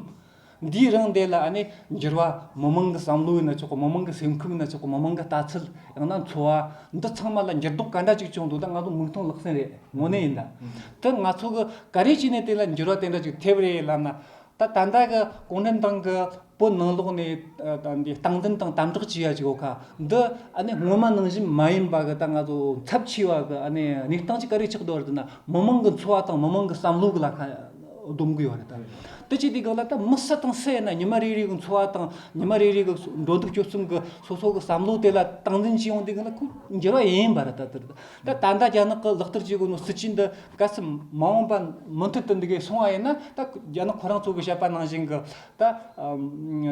འདིའི་རིང་དེ་ལ་ཨ་ནི་འགྱུར་བ། མི་མང་གི་བསམ་བློ་ཡིན་ན་ཆོག་གི། མི་མང་གི་སེམས་ཁམས་ཡིན་ན་ཆོག་གི། མི་མང་གི་ལྟ་ཚུལ། ཡང་ན་འཚོ་བ་འདི་ཚང་མ་ལ་འགྱུར་ལྡོག་ག་འདྲ་ཅིག་བྱུང་འདུག་ད་ང་ཚོ་མིག་མཐོང་ལག་ཟིན་རེད། དངོས་གནས་ཡིན་ད། ད་ང་ཚོ་གི་ག་རེ་བྱས་ནས་དེ་ལ་འགྱུར་བ་དེ་འདྲ་ཅིག་ཐེབས་རེད་ལབ་ན། ད་ད་ལྟ་གི་གུང་ཁྲན་ཏང་གི་བོད་ནང་ལོགས་ནས་ཨ་ད་འདི་སྟངས་འཛིན་དང་དམ་དྲག་བྱེད་ཡ་ཅིག་ཡོད་ཁ། འདི་ཨ་ནི་སྔོན་མ་ནང་བཞིན་མ་ཡིན་པ་གི་ད་ང་ཚོ་ཚབས་ཆེ་བ་གི་ཨ་ནི་གནས་སྟངས་ཅིག་ག་རེ་ཆགས་འདུག་རེད་ན། མི་མང་གི་འཚོ་བ་དང་མི་མང་གི་བསམ་བློ་གི་ལ་ཁ་སྡོམ་གི་ཡོད་རེད་ད། དེ་བྱས་དུས་གི་ལ་ད་མི་སུ་དང་སུ་ཡིན་ན་ཉི་མ་རེ་རེ་གི་འཚོ་བ་དང་ཉི་མ་རེ་རེ་གི་འགྲོ་འདུག་སྤྱོད་གསུམ་གི་སོ་སོ་གི་བསམ་བློ་དེ་ལ་སྟངས་འཛིན་བྱེད་ཡོང་དུས་གི་ལ་ཁོ་འགྱུར་བ་ཡིན་ཡིན་པ་རེད་ད། དེར་ད་ད་ལྟ་རྒྱ་ནག་གི་ལག་བསྟར་བྱེད་དགོས་ནོ་སྲིད་ཇུས་འདི། གལ་སྲིད་མ་འོངས་པ་མུ་མཐུད་དུ་འདི་གའི་སོང་བ་ཡིན་ན། ད་རྒྱ་ནག་ཁོ་རང་ཚོ་གི་བཤད་པ་ནང་བཞིན་གི་ད་ཨམ་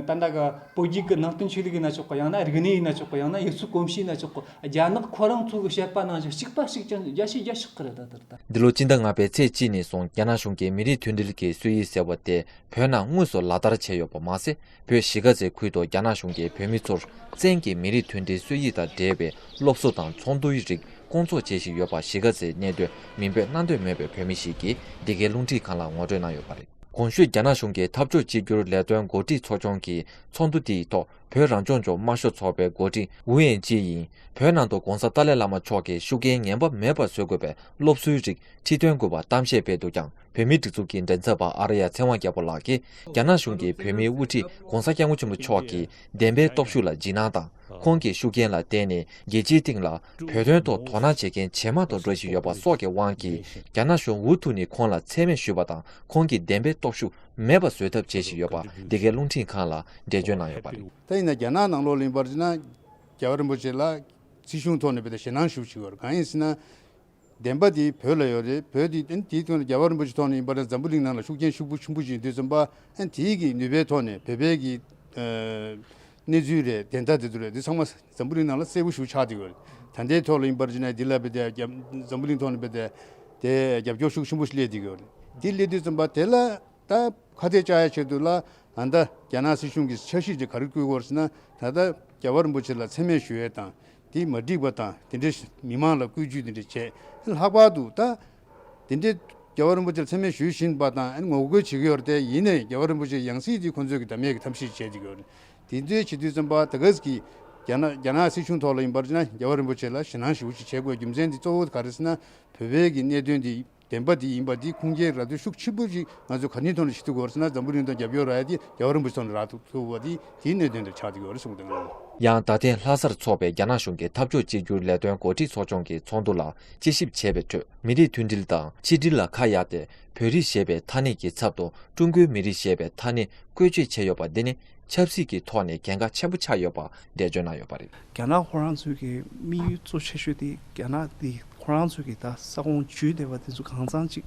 ད་ལྟ་གི་བོད་བརྒྱུད་ཀྱི་ནང་བསྟན་ཆོས་ལུགས་ཡིན་ན་ཆོག་གི། ཡང་ན་རིག་གནས་ཡིན་ན་ཆོག་གི། ཡང་ན་ཡུལ་སྲོལ་གོམས་གཤིས་ཡིན་ན་ཆོག་གི། རྒྱ་ནག་ཁོ་རང་ཚོ་གི་བཤད་པ་ནང་བཞིན་གཅིག་པ་གཅིག་རྐྱང་རྒྱ་ཆེ་རྒྱ་ཆག་གི་རེད་ད། དེར་ད། འདི་ལོ་སྤྱི་ཟླ་ལྔ་པའི་ཚེས་གཅིག་ནས་བཟུང་རྒྱ་ནག་གཞུང་གིས་མི་རིགས་མཐུན་སྒྲིལ་གྱི་སྲོལ་ཡིག་ཟེར་བ་དེ་བོད་ནང་དངོས་སུ་ལག་བསྟར་བྱས་ཡོད་པ་མ་ཟད། བོད་གཞིས་ཀ་རྩེ་ཁུལ་དུ་རྒྱ་ནག་གཞུང་གིས་བོད་མི་ཚོར་བཙན་གྱིས་མི་རིགས་མཐུན་སྒྲིལ་སྲོལ་ཡིག་དང་འབྲེལ་བའི་སློབ་གསོ་དང་ཚོགས་འདུའི་རིགས་སྐོང་ཚོགས་བྱེད་བཞིན་ཡོད་པ། གཞིས་ཀ་རྩེའི་གནད་དོན་མིང་འབོད་གནང་འདོད་མེད་པའི་བོད་མི་ཞིག་གིས་འདི་གའི་རླུང་འཕྲིན་ཁང་ལ་ངོ་སྤྲོད་གནང་ཡོད་པ་རེད། གོང་ཞུས་རྒྱ་ནག་གཞུང་གི་འཐབ་ཕྱོགས་གཅིག་གྱུར་ལས་དོན་འགོ་ཁྲིད་ཚོགས་ཆུང་གི་ཚོགས་འདུ་དེའི་ཐོག་བོད་རང་སྐྱོང་ལྗོངས་དམར་ཤོག་ཚོགས་པའི་འགོ་ཁྲིད་ཝུའུ་དབྱིང་ཅེ་ཡིས། བོད་ནང་དུ་༧གོང་ས་ཏཱ་ལའི་བླ་མ་མཆོག་གི་ཤུགས་རྐྱེན་ངན་པ་མེད་པར་བཟོ་དགོས་པའི་སློབ་གསོའི་རིགས་ཁྲིད་སྟོན་དགོས་པ་གཏམ་བཤད་སྤེལ་འདུག་ཀྱང་། བོད་མིའི་སྒྲིག་འཛུགས་ཀྱི་མགྲིན་ཚབ་པ་ཨ་ར་ཡ་ཚེ་དབང་རྒྱལ་པོ་ལགས་ཀྱིས། རྒྱ་ནག་གཞུང་གིས་བོད་མིའི་དབུ་ཁྲིད་༧གོང་ས་༧སྐྱབས་མགོན་ཆེན་པོ་མཆོག་གི་བདེན་པའི་སྟོབས་ཤུགས་ལ་འཇིགས་སྣང་དང་། ཁོང་གི་ཤུགས་རྐྱེན་ལ་བརྟེན་ནས་རྒྱལ་སྤྱིའི་སྟེང་ལ་བོད་དོན་ཐོག་དོ་སྣང་བྱེད་མཁན་ཇེ་མང་དུ་འགྲོ་བཞིན་ཡོད་པ་སོགས་ཀྱི་དབང་གིས། རྒྱ་ནག་གཞུང་འུ་ཐུག་ནས་ཁོང་ལ་མཚན་སྨད་ཞུས་པ་དང་། ཁོང་གི་བདེན་པའི་སྟོབས་ཤུགས་མེད་པ་བཟོ་ཐབས་བྱེད་བཞིན་ཡོད་པ། འདི་གའི་རླུང་འཕྲིན་ཁང་ལ་འགྲེལ་བརྗོད་གནང་ཡོད་པ་རེད། ད་ཡིན་ན་རྒྱ་ནག་ནང་ལོགས་ལ་ཡིན་པར་བྱས་ན། རྒྱལ་བ་རིན་པོ་ཆེ་ལ་སྲིད་གཞུང་ཐོག་ནས་བལྟས་ཏེ་ཞེད་སྣང་ཞེ་པོ་ཅིག་ཡོད་རེད། གང་ཡིན་ཟེར་ན། བདེན་པ་དེ་བོད་ལ་ཡོད་རེད། བོད་དེ་ཨ་ནི་དེའི་ཐོག་ནས་རྒྱལ་བ་རིན་པོ་ཆེ་ཐོག་ནས་ཡིན་པར་འཛམ་བུ་གླིང་ནང་ལ་ཤུགས་རྐྱེན་ཤུགས་པོ་ཆེན་པོ་ཅིག་ཡིན་དུས་ཙམ་པ། ཨ་ནི་དེའི་གི་ནུས་པའི་ཐོག་ནས་བོད་པའི་གི་ཨ་གནས་ཚུལ་རེད། བདེན་མཐའ་དེ་ཚོ་རེད། དེ་ཚང་མ་འཛམ་བུ་གླིང་ནང་ལ་གསལ་པོ་ཞེ་པོ་ཆགས་བསྡད་ཡོད་རེད། ད་ལྟའི་ཐོག་ལ་ཡིན་པར་བྱས་ན་འདི་ལ་བལྟས་ཏེ་རྒྱ་འཛམ་བུ་གླིང་ཐོག་ནས་བལྟས་ཏེ་དེ་རྒྱབ་སྐྱོར་ཤུགས་ཆེན་པོ་ཞིག་སླེབས་བསྡད་ཡོད་རེད། དེ་སླེབས་དུས་ཙམ་པ་དེ་ལ། ད་ཁ་གཏད་བཅག་ཡ་ཆེད་དུ་ལ་ད་ལྟ་རྒྱ་ནག་སྲིད་གཞུང་གིས་འཆར་གཞི་ཅིག་ག་རེ་བསྐུལ་དགོས་ཟེར་ན། ད་ལྟ་རྒྱལ་བ་རིན་པོ་ཆེ་ལ་མཚན་སྨད་ཞུ་ཡས་དང་། དེ་མ་འགྲིག་པ་དང་། དེ་འདྲའི་མི་མང་ལ་བཀོད་ཇུས་དེ་འདྲ་བྱས། ལྷག་པར་དུ་ད་དེ་འདྲའི་རྒྱལ་བ་རིན་པོ་ཆེ་ལ་མཚན་སྨད་ཞུ་བཞིན་པ་དང་། ཨ་ནི་ངོ་རྒོལ་བྱེད་ཀྱི་ཡོད་རེད་དེ། ཡིན་ནའི་རྒྱལ་བ་རིན་པོ་ཆེའི་ཡང་སྲིད་དེ་ཁོང་ཚོས་ཀྱི་འདམ་ཡས་ཀྱི་ཐབས་ཤེས་བྱས་བསྡད་ཀྱི་ཡོད་རེད། དེ་འདྲའི་བྱེད་དུས་ཙམ་པ་ད་ག་ཟེ་གི་རྒྱ་ནག་རྒྱ་ནག་སྲིད་གཞུང་ཐོག་ལ་ཡིན་པར་བྱས་ན། རྒྱལ་བ་རིན་པོ་ཆེ་ལ་ཞེད་སྣང་ཞེ་པོ་ཅིག་བྱེད་དགོས་རྒྱུ་མཚན་དེ་གཙོ་བོ་ག་རེ་ཟེར་ན། བོད་པའི་གི་གནད་དོན་དེ། བདེན་པ་དེ་ཡིན་པ་དེ་ཁུངས་སྐྱེལ་རག་ཐུབ་ཤུགས་ཆེན་པོ་ཞིག་ང་ཚོས་ག་ནས་ཐོག་ནས་བྱེད་ཐུབ་དགོས་ཟེར་ན། འཛམ་བུ་གླིང་ཐོག་རྒྱབ་སྐྱོར་རག་ཡ་དེ་རྒྱལ་བ་རིན་པོ་ཆེ་ཐོག་ནས་རག་ཐུབ་ཐུབ་པ་དེ། དེའི་གནད་དོན་དེ་ཆགས་བསྡད་ཡོད་རེད་གསུངས་འདུག། ཡང་ད་ཐེངས་ལྷ་སར་འཚོགས་པའི་རྒྱ་ནག་གཞུང་གི་འཐབ་ཕྱོགས་གཅིག་གྱུར་ལས་དོན་འགོ་ཁྲིད་ཚོགས་ཆུང་གི་ཚོགས་འདུ་ལ་དཔྱད་ཞིབ་བྱས་པའི་ཁྲོད། མི་རིགས་མཐུན་སྒྲིལ་དང་ཆིག་སྒྲིལ་ལ་ཁ་གཡར་ཏེ། བོད་རིགས་ཞེས་པའི་ཐ་སྙད་ཀྱི་ཚབ་ཏུ་ཀྲུང་གོའི་མི་རིགས་ཞེས་པའི་ཐ་སྙད་བཀོལ་སྤྱོད་བྱས་ཡོད་པ་འདི་ནི། ཆབ་སྲིད་ཀྱི་ཐོག་ནས་གལ་འགངས་ཆེན་པོ་ཆགས་ཡོད་པ་འགྲེལ་བརྗོད་གནང་ཡོད་པ་རེད། རྒྱ་ནག་ཁོ་རང་ཚོའི་གི་དམིགས་ཡུལ་གཙོ་ཆེ་ཤོས་དེ། རྒྱ་ནག་དེ་ཁོ་རང་ཚོའི་གི་ད་ས་ཁོངས་བརྒྱུད་བསྡད་པ་དེ་ཚོ་གང་ཚང་ཅིག་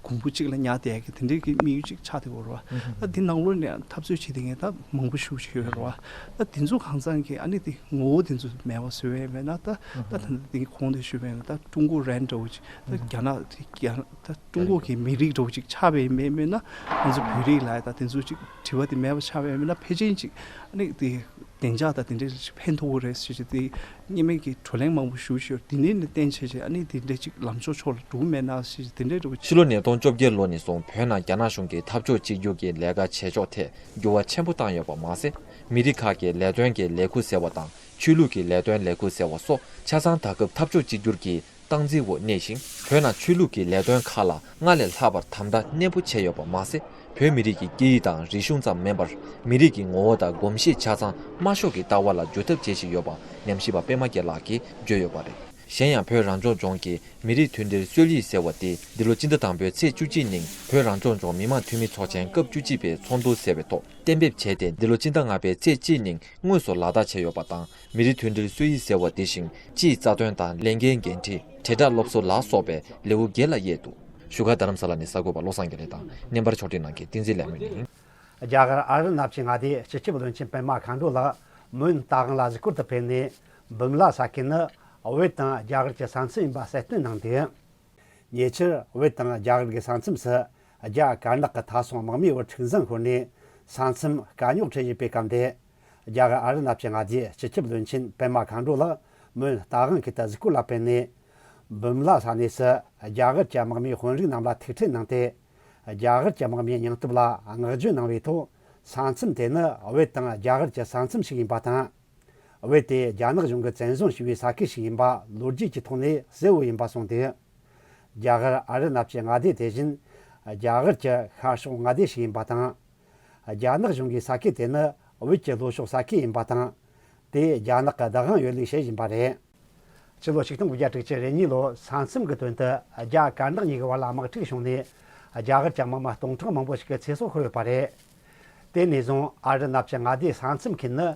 གོང་བུ་གཅིག་ལ་ཉར་བསྡད་ཡ་གི་དེ་འདྲའི་གི་དམིགས་ཡུལ་ཅིག་ཆགས་བསྡད་ཡོད་རེད་བ། ད་དེ་ནང་ལོགས་ནས་འཐབ་རྩོད་བྱེད་བསྡད་མཁན་ད་མང་པོ་ཞེ་པོ་ཅིག་ཡོད་རེད་བ། ད་དེ་ཚོ་གང་ཚང་གི་ཨ་ནི་དེ་ངོ་བོ་དེ་ཚོ་མེད་པ་བཟོས་པ་ཡིན་ན། ད་ད་ད་དེ་གོང་དུ་ཞུས་པ་ཡིན་ན། ད་ཀྲུང་གོ་རན་འདྲ་བོ་ཅིག་ད་རྒྱ་ནག་དེ་རྒྱ་ད་ཀྲུང་གོ་གི་མི་རིགས་འདྲ་བོ་ཅིག་ཆགས་པ་ཡིན་པ་ཡིན་ན། ང་ཚོ་བོད་རིགས་ལ་ད་དེ་ཚོ་ཅིག་དྲི་བ་དེ་མེད་པ་ཆགས་པ་ཡིན་ན། ཕལ་ཆེར་ཅིག་ཨ་ནི་དེ་བདེ་འཇགས་དང་དེ་འདྲ་ཕན་ཐོགས་ཀྱི་རེད་ཟེར་གྱི་དེ་སྔོན་མའི་གི་བགྲོ་གླེང་མང་པོ་ཞུ་ཞུ་དེ་ནས་ནས་བརྟེན་བྱས་བྱས། ཨ་ནི་དེ་འདྲ་ཅིག་ལམ་ཕྱོགས་ཕྱོགས་ལ་འགྲོ་གི་མེད་ན་ཟེར་གྱི་དེ་འདྲ་འདྲ་བོ། ཕྱི་ལོ་ཉིས་སྟོང་བཅོ་བརྒྱད་ལོ་ནས་བཟུང་བོད་ནང་རྒྱ་ནག་གཞུང་གིས་འཐབ་ཕྱོགས་གཅིག་གྱུར་གྱི་ལས་ཀ་བྱེད་ཕྱོགས་ཐད་འགྱུར་བ་ཆེན་པོ་བཏང་ཡོད་པ་མ་ཟད། མི་རིགས་ཁག་གི་ལས་དོན་གྱི་ལས་ཁུར་ཟེར་བ་དང་། ཆོས་ལུགས་ཀྱི་ལས་དོན་ལས་ཁུར་ཟེར་བ་སོགས་ཆ་ཚང་ད་སྐབས་འཐབ་ཕྱོགས་གཅིག་གྱུར་གྱི་སྟངས་འཛིན་འོག་གནས་ཤིང་། བོད་ནང་ཆོས་ལུགས་ཀྱི་ལས་དོན་ཁག་ལ་སྔར་ལས་ལྷག་པར་དམ་དྲག་ནན་པོ་བྱས་ཡོད་པ་མ་ཟད། བོད་མི་རིགས་ཀྱི་སྐད་ཡིག་དང་རིག་གཞུང་ཙམ་མིན་པར། མི་རིགས་ཀྱི་ངོ་བོ་དང་གོམས་གཤིས་ཆ་ཚང་དམར་ཤོག་གི་ལྟ་བ་ལ་བསྒྱུར་ཐབས་བྱེད་བཞིན་ཡོད་པ་ཉམས་ཞིབ་པ་པད་མ་རྒྱལ་ལགས་ཀྱིས་བརྗོད་ཡོད་པ་རེད། གཞན་ཡང་། བོད་རང་སྐྱོང་ལྗོངས་ཀྱི་མི་རིགས་མཐུན་སྒྲིལ་སྲོལ་ཡིག་ཟེར་བ་དེ། འདི་ལོ་སྤྱི་ཟླ་དང་པོའི་ཚེས་བཅུ་གཅིག་ཉིན་བོད་རང་སྐྱོང་ལྗོངས་མི་དམངས་འཐུས་མི་ཚོགས་ཆེན་སྐབས་བཅུ་གཅིག་པའི་ཚོགས་འདུ་ཟེར་བའི་ཐོག་གཏན་འབེབས་བྱས་ཏེ། འདི་ལོ་སྤྱི་ཟླ་ལྔ་པའི་ཚེས་གཅིག་ཉིན་དངོས་སུ་ལག་བསྟར་བྱས་ཡོད་པ་དང་། མི་རིགས་མཐུན་སྒྲིལ་སྲོལ་ཡིག་ཟེར་བ་དེ་བཞིན་སྤྱིའི་རྩ་དོན་དང་ལས་འགན་འགན་འཁྲི། དྲིལ་བསྒྲགས་སློབ་གསོ་ལ་སོགས་པའི་ལེའུ་བརྒྱད་ལ་དབྱེ་འདུག། བཞུགས་སྒར་རྡ་རམ་ས་ལ་ནས་གསར་འགོད་པ་བློ་བཟང་དགེ་ལེགས་དང་། བརྙན་པར་ཕྱོགས་སྒྲིག་གནང་མཁན་བསྟན་འཛིན་ལེགས་སྨོན་ཡིན། རྒྱ་གར་ཨ་རི་ནབ་ཆི་མངའ་སྡེའི་སྤྱི་ཁྱབ་བློན་ཆེན་པད་མ་མཁའ་འགྲོ་ལགས་མོན་རྟ་དབང་ལ་གཟིགས་སྐོར་དུ་ཕེབས་ནས། འབུམ་ལ་ས་ཁུལ་ནི་བོད་དང་རྒྱ་གར་གྱི་ས་མཚམས་ཡིན་པ་གསལ་སྟོན་གནང་འདུག། ཉེ་ཆར་བོད་དང་རྒྱ་གར་གྱི་ས་མཚམས་སུ་རྒྱ་དཀར་ནག་གི་མཐའ་སྲུང་དམག་མིའི་བར་འཁྲུག་འཛིང་ཤོར་ནས། ས་མཚམས་དཀའ་རྙོག་འཕྲད་བཞིན་པའི་སྐབས་འདིར། རྒྱ་གར་ཨ་རི་ནབ་ཆི་མངའ་སྡེའི་སྤྱི་ཁྱབ་བློན་ཆེན་པད་མ་མཁའ་འགྲོ་ལགས་མོན་རྟ་དབང་ཁུལ་དུ་གཟིགས་སྐོར་ལ་ཕེབས་ནས། འབུམ་ལ་ས་གནས་སུ་རྒྱ་གར་གྱི་དམག་མིའི་དཔོན་རིགས་རྣམས་ལ་ཐུག་འཕྲད་གནང་སྟེ། རྒྱ་གར་གྱི་དམག་མིའི་སྙིང་སྟོབས་ལ་བསྔགས་བརྗོད་གནང་བའི་ཐོག། ས་མཚམས་དེ་ནི་བོད་དང་རྒྱ་གར་གྱི་ས་མཚམས་ཤིག་ཡིན་པ་དང་། བོད་དེ་རྒྱ་ནག་གཞུང་གིས་བཙན་བཟུང་བྱས་པའི་ས་ཁུལ་ཞིག་ཡིན་པ་ལོ་རྒྱུས་ཀྱི་ཐོག་ནས་གསལ་བོ་ཡིན་པ་གསུངས་འདུག། རྒྱ་གར་ཨ་རི་ནབ་ཆི་མངའ་སྡེ་དེ་བཞིན་རྒྱ་གར་གྱི་ཤར་ཕྱོགས་མངའ་སྡེ་ཞིག་ཡིན་པ་དང་། རྒྱ་ནག་གཞུང་གིས་ས་ཁུལ་དེ་ནི་བོད་ཀྱི་ལྷོ་ཕྱོགས་ས་ཁུལ་ཡིན་པ་དང་། དེ་རྒྱ་ནག་གི་བདག་དབང་ཡོད་ལུགས་བཤད་བཞིན་པ་རེད། ཕྱི་ལོ་ཆིག་སྟོང་དགུ་བརྒྱ་དྲུག་ཅུ་རེ་གཉིས་ལོར་ས་མཚམས་ཀྱི་དོན་དུ་རྒྱ་དཀར་ནག་གཉིས་ཀྱི་བར་ལ་དམག་འཁྲུག་བྱུང་ནས། རྒྱ་གར་གྱི་དམག་མི་སྟོང་ཕྲག་མང་པོ་ཞིག་གི་ཚེ་སྲོག་ཤོར་ཡོད་པ་རེད། དེ་ནས་བཟུང་ཨ་རི་ནབ་ཆི་མངའ་སྡེའི་ས་མཚམས་ཁུལ་ནི་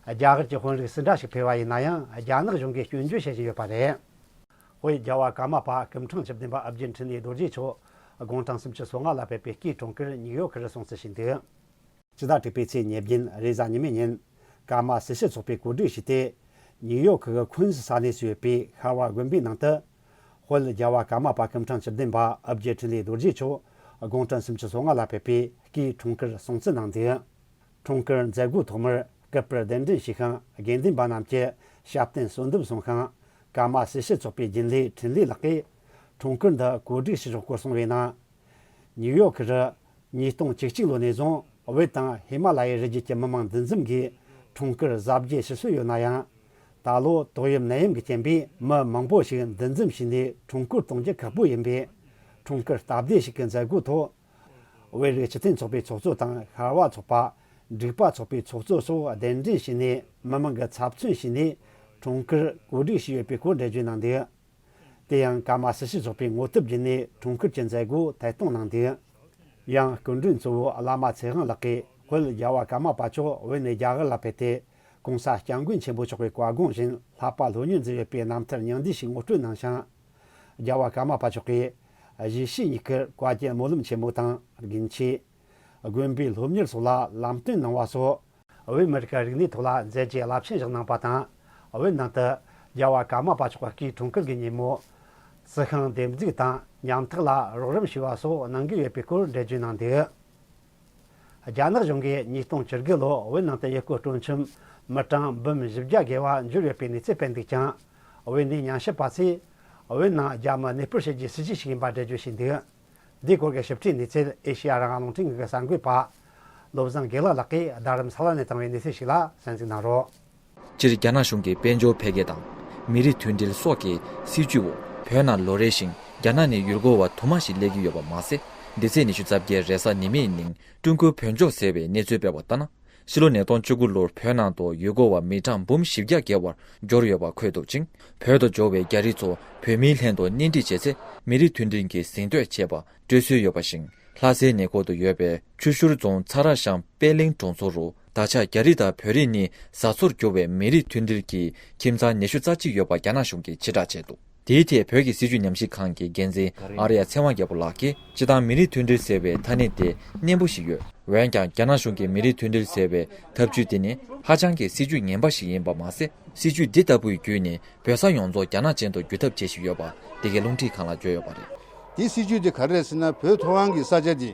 རྒྱ་གར་གྱི་དཔོན་རིགས་སུ་འདྲ་ཞིག་ཕེབས་པ་ཡིན་ན་ཡང་། རྒྱ་ནག་གཞུང་གིས་སྐྱོན་བརྗོད་བྱེད་བཞིན་ཡོད་པ་རེད། དཔེར། རྒྱལ་བ་ཀརྨ་པ་སྐུ་ཕྲེང་བཅུ་བདུན་པ་ཨ་བརྒྱུད་འཕྲིན་ལས་རྡོ་རྗེ་མཆོག་དགུང་གྲངས་སུམ་ཅུ་སོ་ལྔ་ལ་ཕེབས་པའི་སྐུའི་འཁྲུངས་སྐར་ཉིའུ་ཡོག་ཁུལ་སྲུང་བརྩི་བྱས་འདུག། སྤྱི་ཟླ་དྲུག་པའི་ཚེས་ཉེར་བདུན་རེས་གཟའ་ཉི་མའི་ཉིན། ཀརྨ་སྲི་ཞུ་ཚོགས་པས་གོ་སྒྲིག་བྱས་ཏེ། ཉིའུ་ཡོག་གི་ཁུན་སི་ས་གནས་སུ་ཡོད་པའི་ཤར་བ་དགོན་པའི་ནང་དུ། དཔལ་རྒྱལ་བ་ཀརྨ་པ་སྐུ་ཕྲེང་བཅུ་བདུན་པ་ཨ་བརྒྱུད་འཕྲིན་ལས་རྡོ་རྗེ་མཆོག་དགུང་གྲངས་སུམ་ཅུ་སོ་ལྔ་ལ་ཕེབས་པའི་སྐུའི་འཁྲུངས་སྐར་སྲུང་བརྩི་གནང་འདུག། འཁྲུངས་སྐར་མཛད་སྒོའི་ཐོག་མར་སྐུ་པར་གདན་འདྲེན་ཞུས་ཤིང་། དགེ་འདུན་པ་རྣམས་ཀྱིས་ཞབས་བརྟན་གསོལ་འདེབས་གསུངས་ཤིང་། ཀརྨ་སྲི་ཞུ་ཚོགས་པའི་རྒྱུན་ལས་འཕྲིན་ལས་ལགས་ཀྱིས་འཁྲུངས་སྐར་འདི་གོ་སྒྲིག་ཞུ་ཕྱོགས་སྐོར་གསུངས་པའི་ནང་། ཉིའུ་ཡོག་གི་རུ། ཉིས་སྟོང་བཅུ་གཅིག་ལོ་ནས་བཟུང་བོད་དང་ཧི་མ་ལ་ཡའི་རི་རྒྱུད་ཀྱི་མི་མང་འདུ་འཛོམས་ཀྱིས་འཁྲུངས་སྐར་གཟབ་རྒྱས་ཞུ་སྲོལ་ཡོད་ན་ཡང་། ད་ལོ་ཏོག་དབྱིབས་ནད་ཡམས་ཀྱི་རྐྱེན་པས་མི་མང་པོ་ཞིག་འདུ་འཛོམས་བྱས་ནས་འཁྲུངས་སྐར་གཏོང་རྒྱུ་ཁག་པོ་ཡིན་པས། འཁྲུངས་སྐར་སྟབས་བདེ་ཞིག་གི་མཛད་སྒོའི་ཐོག། བོད་རིགས་སྤྱི་མཐུན་ཚོགས་པའི་ཚོགས་གཙོ་དང་། ཤར་བ་ཚོགས་པ། འབྲུག་པ་ཚོགས་པའི་ཚོགས་གཙོ་སོགས་གདན་འདྲེན་བྱས་ནས། མི་མང་གི་ཚབ་མཚོན་བྱས་ནས་འཁྲུངས་སྐར་གོ་སྒྲིག་བྱས་ཡོད་པའི་སྐོར་འགྲེལ་བརྗོད་གནང་འདུག། དེ་ཡང་ཀརྨ་སྲི་ཞུ་ཚོགས་པའི་ངོ་དེབ་བརྒྱུད་ནས་འཁྲུངས་སྐར་གྱི་མཛད་སྒོ་ཐད་གཏོང་གནང་འདུག། ཡང་སྐུ་མགྲོན་གཙོ་བོ་བླ་མ་ཚེ་དབང་ལགས་ཀྱིས། དཔལ་རྒྱལ་བ་ཀརྨ་པ་མཆོག་བོད་ནས་རྒྱ་གར་ལ་ཕེབས་ཏེ། གོང་ས་སྐྱབས་མགོན་ཆེན་པོ་མཆོག་གི་བཀའ་དགོངས་བཞིན་བསླབ་པ་སློབ་གཉེར་མཛད་ཡོད་པའི་རྣམ་ཐར་སྙིང་བསྡུས་ཤིག་ངོ་སྤྲོད་གནང་ཞིང་། རྒྱལ་བ་ཀརྨ་པ་མཆོག་གིས་གཞིས་བྱེས་གཉིས་ཀར་བཀའ་བརྒྱུད་སྨོན་ལམ་ཆེན་མོ་དང་། དགེ་ཆོས། དགོན་པའི་སློབ་གཉེར་སོགས་ལ་ལམ་སྟོན་གནང་བ་སོགས། བོད་མི་རིགས་ཀྱི་རིག་གནས་ཐོག་ལ་མཛད་རྗེས་རླབས་ཆེན་བཞག་གནང་པ་དང་། བོད་ནང་དུ་རྒྱལ་བ་ཀརྨ་པ་མཆོག་གི་སྐུའི་འཁྲུངས་སྐར་གྱི་ཉིན་མོ། རྩི་ཤིང་འདེབས་འཛུགས་དང་ཉམ་ཐག་ལ་རོགས་རམ་ཞུས་པ་སོགས་གནང་གི་ཡོད་པའི་སྐོར་འགྲེལ་བརྗོད་གནང་འདུག། རྒྱ་ནག་གཞུང་གིས་ཉིས་སྟོང་བཅུ་དགུ་ལོར་བོད་ནང་དུ་ཡུལ་སྐོར་སྤྲོ་འཆམ་མི་གྲངས་འབུམ་བཞི་བརྒྱ་བརྒལ་བ་འབྱོར་ཡོད་པའི་གནས་ཚུལ་སྤེལ་འདུག་ཀྱང་། བོད་ནས་ཉམས་ཞིབ་པ་ཚོས་བོད་ནང་རྒྱ་མི་གནས་སྤོར་བྱེད་རྒྱུའི་སྲིད་ཇུས་ཤིག་ཡིན་པ་འགྲེལ་བརྗོད་བྱས་འདུག། འདིའི་སྐོར་གྱི་ཞིབ་ཕྲའི་གནས་ཚུལ་ཨེ་ཤེ་ཡ་རང་དབང་རླུང་འཕྲིན་ཁང་གི་གསར་འགོད་པ་བློ་བཟང་དགེ་ལེགས་ལགས་ཀྱིས་རྡ་རམ་ས་ལ་ནས་བཏང་བའི་གནས་ཚུལ་ཞིག་ལ་གསན་གཟིགས་གནང་རོགས། སྤྱིར་རྒྱ་ནག་གཞུང་གིས་དཔལ་འབྱོར་འཕེལ་རྒྱས་དང་། མི་རིགས་མཐུན་སྒྲིལ་སོགས་ཀྱི་སྲིད་ཇུས་འོག་བོད་ནང་ལོ་རེ་བཞིན་རྒྱ་ནག་ནས་ཡུལ་སྐོར་བ་དུ་མ་ཞིག་སླེབས་ཀྱི་ཡོད་པ་མ་ཟད། འདི་ཚེས་ཉི་ཤུ་རྩ་བརྒྱད་རེས་གཟའ་ཉི་མའི་ཉིན་ཀྲུང་གོའི་བོད་ལྗོངས་ཟེར་བའི་གནས་ཚུལ་སྤེལ་བ་ལྟར་ན། ཕྱི་ལོ་ཉིས་སྟོང་བཅུ་དགུ་ལོར་བོད་ནང་དུ་ཡུལ་སྐོར་བ་མི་གྲངས་འབུམ་བཞི་བརྒྱ་བརྒལ་བར་འབྱོར་ཡོད་པ་འཁོད་འདུག་ཅིང་། བོད་དུ་འབྱོར་བའི་རྒྱ་རིགས་ཚོ་བོད་མིའི་ལྷན་དུ་གཉེན་སྒྲིག་བྱས་ཚེ། མི་རིགས་མཐུན་སྒྲིལ་གྱི་གཟེངས་བསྟོད་བྱེད་པ་སྤྲོད་སྲོལ་ཡོད་པ་བཞིན། ལྷ་སའི་ཉེ་འཁོར་དུ་ཡོད་པའི་ཆུ་ཤུར་རྫོང་ཚ་ར་ཤང་པད་གླིང་གྲོང་ཚོ་རུ། ད་ཆ་རྒྱ་རིགས་དང་བོད་རིགས་གཉིས་བཟའ་ཚོར་གྱུར་བའི་མི་རིགས་མཐུན་སྒྲིལ་གྱི་ཁྱིམ་ཚང་ཉི་ཤུ་རྩ་གཅིག་ཡོད་པ་རྒྱ་ནག་གཞུང་གིས་ཕྱིར་བསྒྲགས་བྱས་འདུག། དེའི་ཐད་བོད་ཀྱི་སྲིད་བྱུས་ཉམས་ཞིབ་ཁང་གི་འགན་འཛིན་ཨར་ཡ་ཚེ་དབང་རྒྱལ་པོ་ལགས་ཀྱིས། སྤྱིར་བཏང་མི་རིགས་མཐུན་སྒྲིལ་ཟེར་བའི་ཐ་སྙད་དེ་སྙན་པོ་ཞིག་ཡོད། འོན་ཀྱང་རྒྱ་ནག་གཞུང་གིས་མི་རིགས་མཐུན་སྒྲིལ་ཟེར་བའི་ཐབས་ཇུས་དེ་ནི་ཧ་ཅང་གི་སྲིད་བྱུས་ངན་པ་ཞིག་ཡིན་པ་མ་ཟད། སྲིད་བྱུས་འདི་ལྟ་བུའི་བརྒྱུད་ནས་བོད་ས་ཡོངས་རྫོགས་རྒྱ་ནག་ཅན་དུ་བསྒྱུར་ཐབས་བྱེད་བཞིན་ཡོད་པ་འདི་གའི་རླུང་འཕྲིན་ཁང་ལ་བརྗོད་ཡོད་པ་རེད། དེའི་སྲིད་བྱུས་དེ་ག་རེ་རེད་ཟེར་ན། བོད་ཐོག་དབང་གི་ས་ཆ་དེ་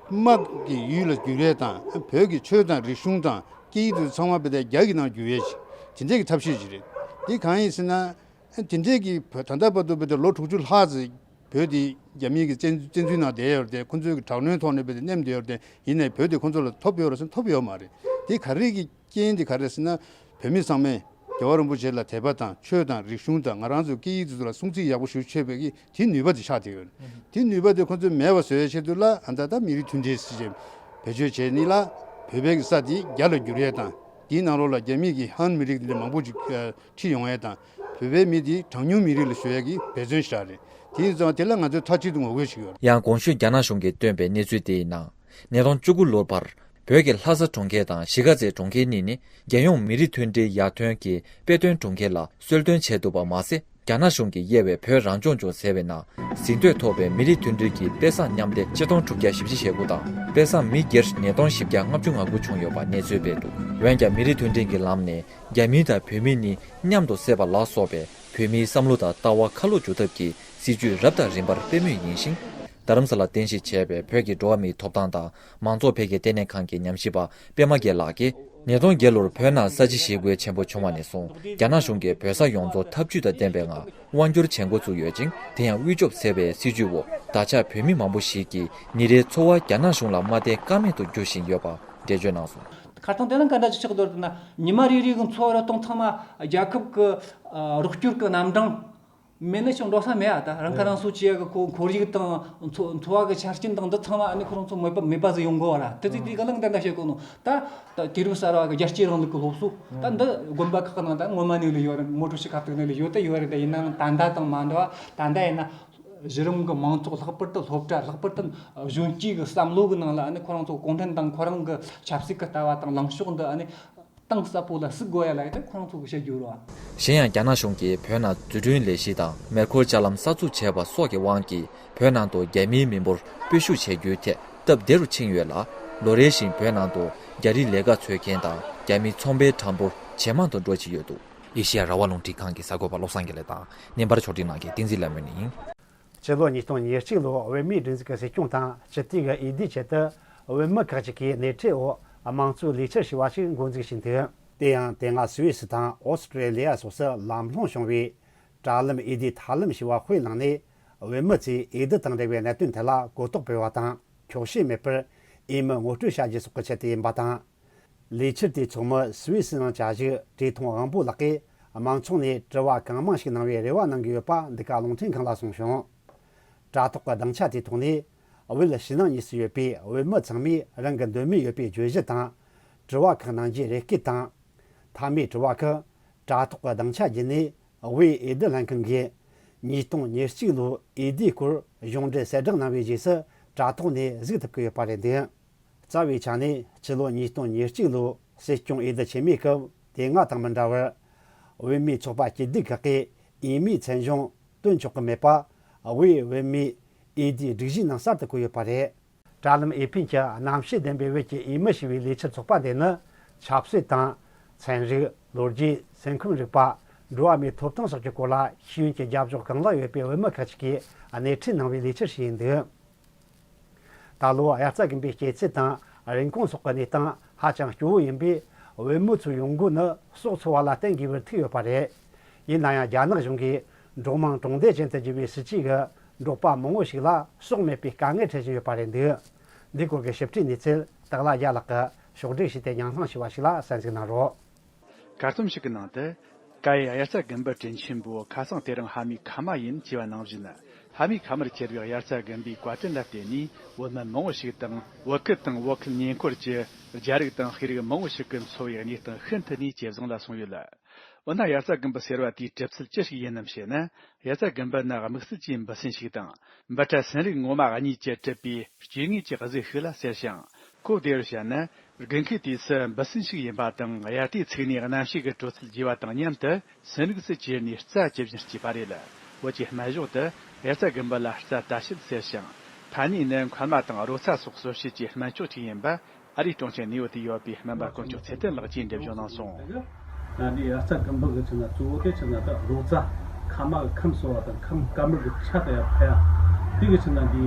དམག་གི་ཡུལ་ལ་བསྒྱུར་ཡས་དང་། བོད་ཀྱི་ཆོས་དང་རིག་གཞུང་དང་སྐད་ཡིག་དེ་ཚང་མ་དཔེ་དེ་རྒྱ་གི་ནང་བསྒྱུར་ཡས་ཅིག་དེ་འདྲས་ཀྱི་ཐབས་ཤེས་ཅིག་རེད། དེ་གང་ཡིན་ཟེར་ན། དེ་འདྲས་ཀྱི་བོད་ད་ལྟ་བར་དུ་དཔེ་དེ་ལོ་དྲུག་ཅུ་ལྷག་ཙམ་བོད་དེ་རྒྱ་མིའི་གི་བཙན་བཙན་འཛུལ་ནང་བསྡད་ཡོད་རེད་དེ། ཁོ་ཚོའི་གི་དྲག་གནོན་ཐོག་ནས་དཔེ་དེ་མནན་བསྡད་ཡོད་རེད་དེ། ཡིན་ནའི་བོད་དེ་ཁོ་ཚོ་ལ་ཐོབ་ཡོད་རེད་ཟེར་ན་ཐོབ་ཡོད་མ་རེད། དེ་ག་རེ་གི་རྐྱེན་དེ་ག་རེ་ཟེར་ན། བོད་མི་ཚང་མས་རྒྱལ་བ་རིན་པོ་ཆེ་ལ་དད་པ་དང་། ཆོས་དང་རིག་གཞུང་དང་ང་རང་ཚོའི་སྐད་ཡིག་དེ་ཚོ་ལ་སྲུང་བརྩི་ཡག་པོ་ཞུ་ཆོད་པའི་གི་དེའི་ནུས་པ་དེ་ཆགས་བསྡད་ཡོད། དེའི་ནུས་པ་དེ་ཁོ་ཚོས་མེད་པ་བཟོ་ཡའི་ཆེད་དུ་ལ། ཨ། ད་ལྟ་མི་རིགས་མཐུན་སྒྲིལ་ཟེར་བྱས་བེད་སྤྱོད་བྱས་ནི་ལ། བོད་པའི་གི་ས་དེ་རྒྱ་ལ་བསྒྱུར་ཡས་དང་། དེའི་ནང་ལོགས་ལ་རྒྱ་མིའི་གི་ཧན་མི་རིགས་དེ་འདྲ་མང་པོ་ཅིག་ཨ། ཁྲིད་ཡོང་ཡས་དང་། བོད་པའི་མི་དེ་གྲངས་ཉུང་མི་རིགས་ལ་ཞུ་ཡས་ཀྱི་འབད་བརྩོན་ཞིག་རེད། དེ་ཡིན་ཙང་དེ་ལ་ང་ཚོས་མཐའ་གཅིག་ཏུ་ངོ་རྒོལ་ཞིག་ཡོད། ཡང་གོང་ཞུས་རྒྱ་ནག་གཞུང་གིས་བཏོན་པའི་གནས་ཚུལ་དེའི་ནང་། ཉིས་སྟོང་བཅུ་དགུ་ལོར་བར་བོད་ཀྱི་ལྷ་ས་གྲོང་ཁྱེར་དང་གཞིས་ཀ་རྩེ་གྲོང་ཁྱེར་གཉིས་ནི་རྒྱལ་ཡོངས་མི་རིགས་མཐུན་སྒྲིལ་ཡར་ཐོན་གྱི་དཔེ་སྟོན་གྲོང་ཁྱེར་ལ་གསོལ་སྟོན་བྱས་འདུག་པ་མ་ཟད། རྒྱ་ནག་གཞུང་གིས་དབྱེ་བའི་བོད་རང་སྐྱོང་ལྗོངས་ཟེར་བའི་ནང་། ཟིན་ཐོས་ཐོབ་པའི་མི་རིགས་མཐུན་སྒྲིལ་གྱི་དཔེ་བཟང་མཉམ་འདེགས་ཆིག་སྟོང་དྲུག་བརྒྱ་བཞི་བཅུ་ཞེ་དགུ་དང་། དཔེ་བཟང་མི་སྒེར་ཉིས་སྟོང་བཞི་བརྒྱ་ལྔ་བཅུ་ང་དགུ་བྱུང་ཡོད་པ་གནས་ཚུལ་སྤེལ་འདུག་འོན་ཀྱང་། མི་རིགས་མཐུན་སྒྲིལ་གྱི་ལམ་ནས་རྒྱ་མི་དང་བོད་མི་གཉིས་མཉམ་དུ་བསྲེས་པ་ལ་སོགས་པའི་བོད་མིའི་བསམ་བློ་དང་ལྟ་བ་ཁ་ལོ་སྒྱུར་ཐབས་ཀྱི་སྲིད་བྱུས་རབ་དང་རིམ་པར་སྤེལ་མུས་ཡིན་ཞིང་། རྡ་རམ་ས་ལར་རྟེན་གཞི་བྱས་པའི་བོད་ཀྱི་འགྲོ་བ་མིའི་ཐོབ་ཐང་དང་མང་གཙོ་འཕེལ་རྒྱས་ལྟེ་གནས་ཁང་གི་ཉམས་ཞིབ་པ་པད་མ་རྒྱལ་ལགས་ཀྱིས། ཉིས་སྟོང་བརྒྱད་ལོར་བོད་ནང་ས་བྱི་ཞི་རྒོལ་ཆེན་པོ་བྱུང་བ་ནས་བཟུང་། རྒྱ་ནག་གཞུང་གིས་བོད་ས་ཡོངས་རྫོགས་འཐབ་ཇུས་དང་ལྡན་པའི་ངང་དབང་སྒྱུར་བྱེད་འགོ་བཙུགས་ཡོད་ཅིང་། དེ་ཡང་དབུལ་སྐྱོབ་ཟེར་བའི་སྲིད་ཇུས་འོག་ད་ཆ་བོད་མི་མང་པོ་ཞིག་གིས་ཉིན་རེའི་འཚོ་བ་རྒྱ་ནག་གཞུང་ལ་མ་བརྟེན་ཀ་མེད་དུ་འགྱུར་བཞིན་ཡོད་པ་འགྲེལ་བརྗོད་གནང་སོང་། ཁ་སང་དེ་ལ་ག་འདྲ་ཅིག་ཆགས་འདུག་ཟེར་ན། ཉི་མ་རེ་རེ་གི་འཚོ་བ་རོལ་སྟངས་ཚང་མ་རྒྱལ་ཁབ་ཀྱི་ཨ་རོགས་སྐྱོར་གྱི་རྣམ་གྲངས་མེད་ན་ཅང་འགྲོ་ས་མེད་ཨ། ད་རང་ཁ་རང་གསོ་བྱེད་ཡག་གི་ཁོ་ཁོར་ཡུག་དང་འཚོ་འཚོ་བ་གི་ཆ་རྐྱེན་དང་འདི་ཚང་མ་ཨ་ནི་ཁོ་རང་ཚོ་མེད་པ་མེད་པ་ཟིག་ཡོང་གི་བ་ར། དེ་ཚོ་དེ་ག་ལ་འདི་འདྲ་བྱེད་དགོས་ནོ། ད་ད་དུས་རབས་གསར་བ་གི་རྒྱལ་གཅེས་རིང་ལུགས་ཀྱི་སློབ་གསོ་ད་འདི་དགོན་པ་ཁག་ནང་ད་ངོ་མ་ནས་ལས་ཡོད་རེད། མོ་ཊ་ཤི་ཁ་ཐུག་ནས་ལས་ཡོད་ད་ཡོད་རེད། ད་ཡིན་ནའང་ད་ལྟ་དང་མ་འདྲ་བ། ད་ལྟ་ཡིན་ན་གཞི་རིམ་གྱི་མང་ཚོགས་ལྷག་པར་དུ་སློབ་གྲྭ་ལྷག་པར་དུ་གཞོན་སྐྱེས་ཀྱི་བསམ་བློ་གི་ནང་ལ་ཨ་ནི་ཁོ་རང་ཚོ་གུང་ཁྲན་ཏང་ཁོ་རང་གི་ཆབ་སྲིད་ཀྱི་ལྟ་བ་དང་ལངས་ཕྱོགས་འདི་ཨ་ནི་གཏིང་ཟབ་པོ་ལ་གཟིགས་དགོས་ཡ་ལ་ཡ་དེ་ཁོ་རང་ཚོ་གི་བཤད་རྒྱུ་རེད་བ། གཞན་ཡང་། རྒྱ་ནག་གཞུང་གིས་བོད་ནང་འཛུགས་སྐྲུན་ལས་གཞི་དང་མེ་འཁོར་ལྕགས་ལམ་གསར་འཛུགས་བྱས་པ་སོགས་ཀྱི་དབང་གིས་བོད་ནང་དུ་རྒྱ་མིའི་མི་འབོར་སྤོ་བཤུད་བྱེད་རྒྱུའི་ཐད་སྟབས་བདེ་རུ་ཕྱིན་ཡོད་ལ། ལོ་རེ་བཞིན་བོད་ནང་དུ་རྒྱ་རིགས་ལས་ཀ་འཚོལ་མཁན་དང་རྒྱ་མིའི་ཚོང་པའི་གྲངས་འབོར་ཇེ་མང་དུ་འགྲོ་བཞིན་ཡོད་འདུག་ཨེ་ཤེ་ཡ་རང་དབང་རླུང་འཕྲིན་ཁང་གི་གསར་འགོད་པ་བློ་བཟང་དགེ་ལེགས་དང་། བརྙན་པར་ཕྱོགས་སྒྲིག་གནང་མཁན་བསྟན་འཛིན་ལྷ་མོ་ཡིན། སྤྱི་ལོ་ཉིས་སྟོང་ཉེར་གཅིག་ལོར་བོད་མིའི་སྒྲིག་འཛུགས་ཀྱི་སྲིད་སྐྱོང་དང་སྤྱི་འཐུས་ཀྱི་འོས་བསྡུ་ཆེད་དུ། བོད་མི་ཁག་ཅིག་གིས་སྣེ་ཁྲིད་འོག་དམངས་གཙོའི་ལས་འཆར་ཞེས་པ་ཞིག་འགོ་འཛུགས་བྱས་འདུག་དེ་ཡང་དེ་སྔ་སུད་སི་དང་ཨོ་སི་ཀྲེ་ལི་ཡ་སོགས་སུ་ལམ་ལྷོང་བྱུང་བའི་དྲ་ལམ་འོས་བསྡུའི་ཐབས་ལམ་ཞེས་པ་དཔེ་བླངས་ནས། བོད་མི་ཚོས་འོས་བསྡུ་དང་འབྲེལ་བའི་གནད་དོན་ཐད་ལ་གོ་རྟོགས་སྤེལ་བ་དང་། འཁྱོག་བཤད་མེད་པར་འོས་མི་ངོ་སྤྲོད་བྱ་རྒྱུ་སོགས་ཀྱི་ཆེད་དུ་ཡིན་པ་དང་། ལས་འཆར་དེའི་ཚོགས་མི་སུད་སི་ནང་བཅའ་བཞུགས་བཀྲས་མཐོང་དབང་པོ་ལགས་ཀྱིས། དམངས་ཁྲོད་ནས་དྲི་བ་གང་མང་ཞིག་གནང་བའི་རེ་བ་གནང་གི་ཡོད་པ་འདི་ག་རླུང་འཕྲིན་ཁང་ལ་གསུངས་བྱུང་། དྲ་ཐོག་གི་སྡིངས་ཆ་དེའི་ཐོག་ནས། བོད་ཕྱི་ནང་གཉིས་སུ་ཡོད་པའི་བོད་མི་ཚང་མས་རང་གི་འདོད་མོས་ཡོད་པའི་བརྗོད་གཞི་དང་། དྲི་བ་ཁག་གནང་རྒྱུའི་རེ་སྐུལ་དང་། མཐའ་མའི་དྲི་བ་ཁག་དྲ་ཐོག་གི་སྡིངས་ཆ་བརྒྱུད་ནས། དབུས་འོས་བསྡུ་ལྷན་ཁང་གིས་ཉིས་སྟོང་ཉེར་གཅིག་ལོའི་འོས་བསྡུའི་སྐོར་གཞུང་འབྲེལ་གསལ་བསྒྲགས་གནང་བའི་རྗེས་སུ། དྲ་ཐོག་ནས་གཟིགས་ཐུབ་ཀྱི་ཡོད་པ་རེད་འདུག་རྩ་བའི་ཆ་ནས་ཕྱི་ལོ་ཉིས་སྟོང་ཉེར་གཅིག་ལོའི་སྲིད་སྐྱོང་འོས་བསྡུ་ཆེན་མོའི་སྐབས། དེ་སྔ་དང་མི་འདྲ་བར། བོད་མིའི་ཚོགས་པ་སྐྱིད་སྡུག་ཁག་གིས་འོས་མིའི་མཚན་གཞུང་བཏོན་ཆོག་གི་མེད་པ། དབུས་བོད་མིའི་འོས་བསྡུའི་སྒྲིག་གཞིའི་ནང་གསར་དུ་བཀོད་ཡོད་པ་རེད། དྲ་ལམ་འོས་འཕེན་གྱི་རྣམ་ཤེས་ལྡན་པའི་བོད་ཀྱི་འོས་མི་ཞེས་པའི་ལས་འཆར་ཚོགས་པ་འདི་ནི། ཆབ་སྲིད་དང་། ཚན་རིག་ལོ་རྒྱུས། སེམས་ཁམས་རིག་པ། འགྲོ་བ་མིའི་ཐོབ་ཐང་སོགས་ཀྱི་སྐོར་ལ་ཤེས་ཡོན་གྱི་རྒྱབ་ལྗོངས་གང་ལེགས་ཡོད་པའི་བོད་མི་ཁག་ཅིག་གིས་སྣེ་ཁྲིད་གནང་བའི་ལས་འཆར་ཞིག་ཡིན་འདུག་ད་ལོ་དབྱར་རྩྭ་དགུན་འབུའི་སྐྱེད་ཚལ་དང་རིན་གོང་སོགས་ཀྱི་གནས་སྟངས་ཧ་ཅང་སྐྱོ་བོ་ཡིན་པས། བོད་མི་ཚོའི་ཡོང་སྒོ་ནི་ཟོག་འཚོ་བ་ལ་བརྟེན་དགོས་པར་ཐུག་ཡོད་པ་རེད། ཡིན་ན་ཡང་། རྒྱ་ནག་གཞུང་གིས་འབྲོག་དམངས་གྲོང་སྡེ་ཅན་དུ་བསྒྱུར་བའི་སྲིད་ཇུས་ཀྱིས། འབྲོག་པ་མང་བོ་ཞིག་ལ་ཟོག་མེད་པའི་དཀའ་ངལ་འཕྲད་བཞིན་ཡོད་པ་རེད་འདུག་འདིའི་སྐོར་གྱི་ཞིབ་ཕྲའི་གནས་ཚུལ་སྟག་ལྷ་རྒྱལ་ལགས་ཀྱིས་ཕྱོགས་བསྒྲིགས་བྱས་ཏེ་ཉམས་སྣང་ཞུས་པ་ཞིག་ལ་གསན་གཟིགས་གནང་རོགས། གར་རྩོམ་ཞིག་གི་ནང་དུ། ཀ་ཡེ་དབྱར་རྩྭ་དགུན་འབུ་དྲིན་ཆེན་པོ། ཁ་སང་དེ་རིང་ཕ་མའི་ཁ་མ་ཡིན། ཅེས་པ་ནང་བཞིན། ཕ་མའི་ཁ་མར་གྱུར་བའི་དབྱར་རྩྭ་དགུན་འབུའི་བཀའ་དྲིན་ལ་བརྟེན་ནས། བོད་མི་མང་བོ་ཞིག་དང་། བོད་ཁུལ་དང་བོད་ཁུལ་ཉེ་འཁོར་གྱི་རྒྱ་རིགས་དང་ཤེས་རིག་མང་བོ་ཞིག་གི་འཚོ་བའི་གནས་སྟངས་ཤིན་ཏུ་ནས་ཇེ་བཟང་ལ་སོང་ཡོད། འོ་ན། དབྱར་རྩྭ་དགུན་འབུ་ཟེར་བ་དེའི་གྲུབ་ཚུལ་ཅི་ཞིག་ཡིན་ནམ་ཞེ་ན། དབྱར་རྩྭ་དགུན་འབུ་ནི་དམིགས་བསལ་གྱི་འབུ་སྲིན་ཞིག་དང་། འབུ་ཕྲ་སྲིན་རིགས་ངོ་མ་གཉིས་ཀྱིས་གྲུབ་པའི་སྐྱེ་དངོས་ཀྱི་གཟུགས་ཤིག་ལ་ཟེར་ཞིང་། གོ་བདེ་རུ་བཤད་ན། དགུན་ཁའི་དུས་སུ་འབུ་སྲིན་ཞིག་ཡིན་པ་དང་། དབྱར་དུས་ཚིགས་ནས་གནམ་གཤིས་ཀྱི་དྲོ་ཚད་རྒྱས་པ་དང་མཉམ་དུ་སྲིན་རིགས་སུ་གྱུར་ནས་རྩྭ་ཇི་བཞིན་སྐྱེས་པ་རེད། བོད་ཀྱི་སྨན་གཞུང་དུ་དབྱར་རྩྭ་དགུན་འབུ་ལ་རྩྭ་ད་ཤུད་ཟེར་ཞིང་། ཕན་ནུས་ནི་མཁལ་མ་དང་རོ་ཚ་སོགས་གསོ་བྱེད་ཀྱི་སྨན་མཆོག་ཅིག་ཡིན་པ། ཨ་རིའི་གྲོང་ཁྱེར་ནིའུ་ཡོག་ཏུ་ཡོད་པའི་སྨན་པ་དཀོན་མཆོག་ཚེ་བརྟན་ལགས་ཀྱིས་འགྲེལ་བརྗོད་གནང་སོང་། ད་འདི་དབྱར་རྩྭ་དགུན་འབུ་གི་ཆ་ནས་གཙོ་བོ་དེ་ཆ་ནས་ད་རོ་ཚ་མཁལ་མ་གི་ཁམས་གསོ་བ་དང་ཁམས་དཀར་དམར་གི་ཆ་དེ་ཡར་འཕེལ་ཡ། དེ་གི་ཆ་ནས་འདི་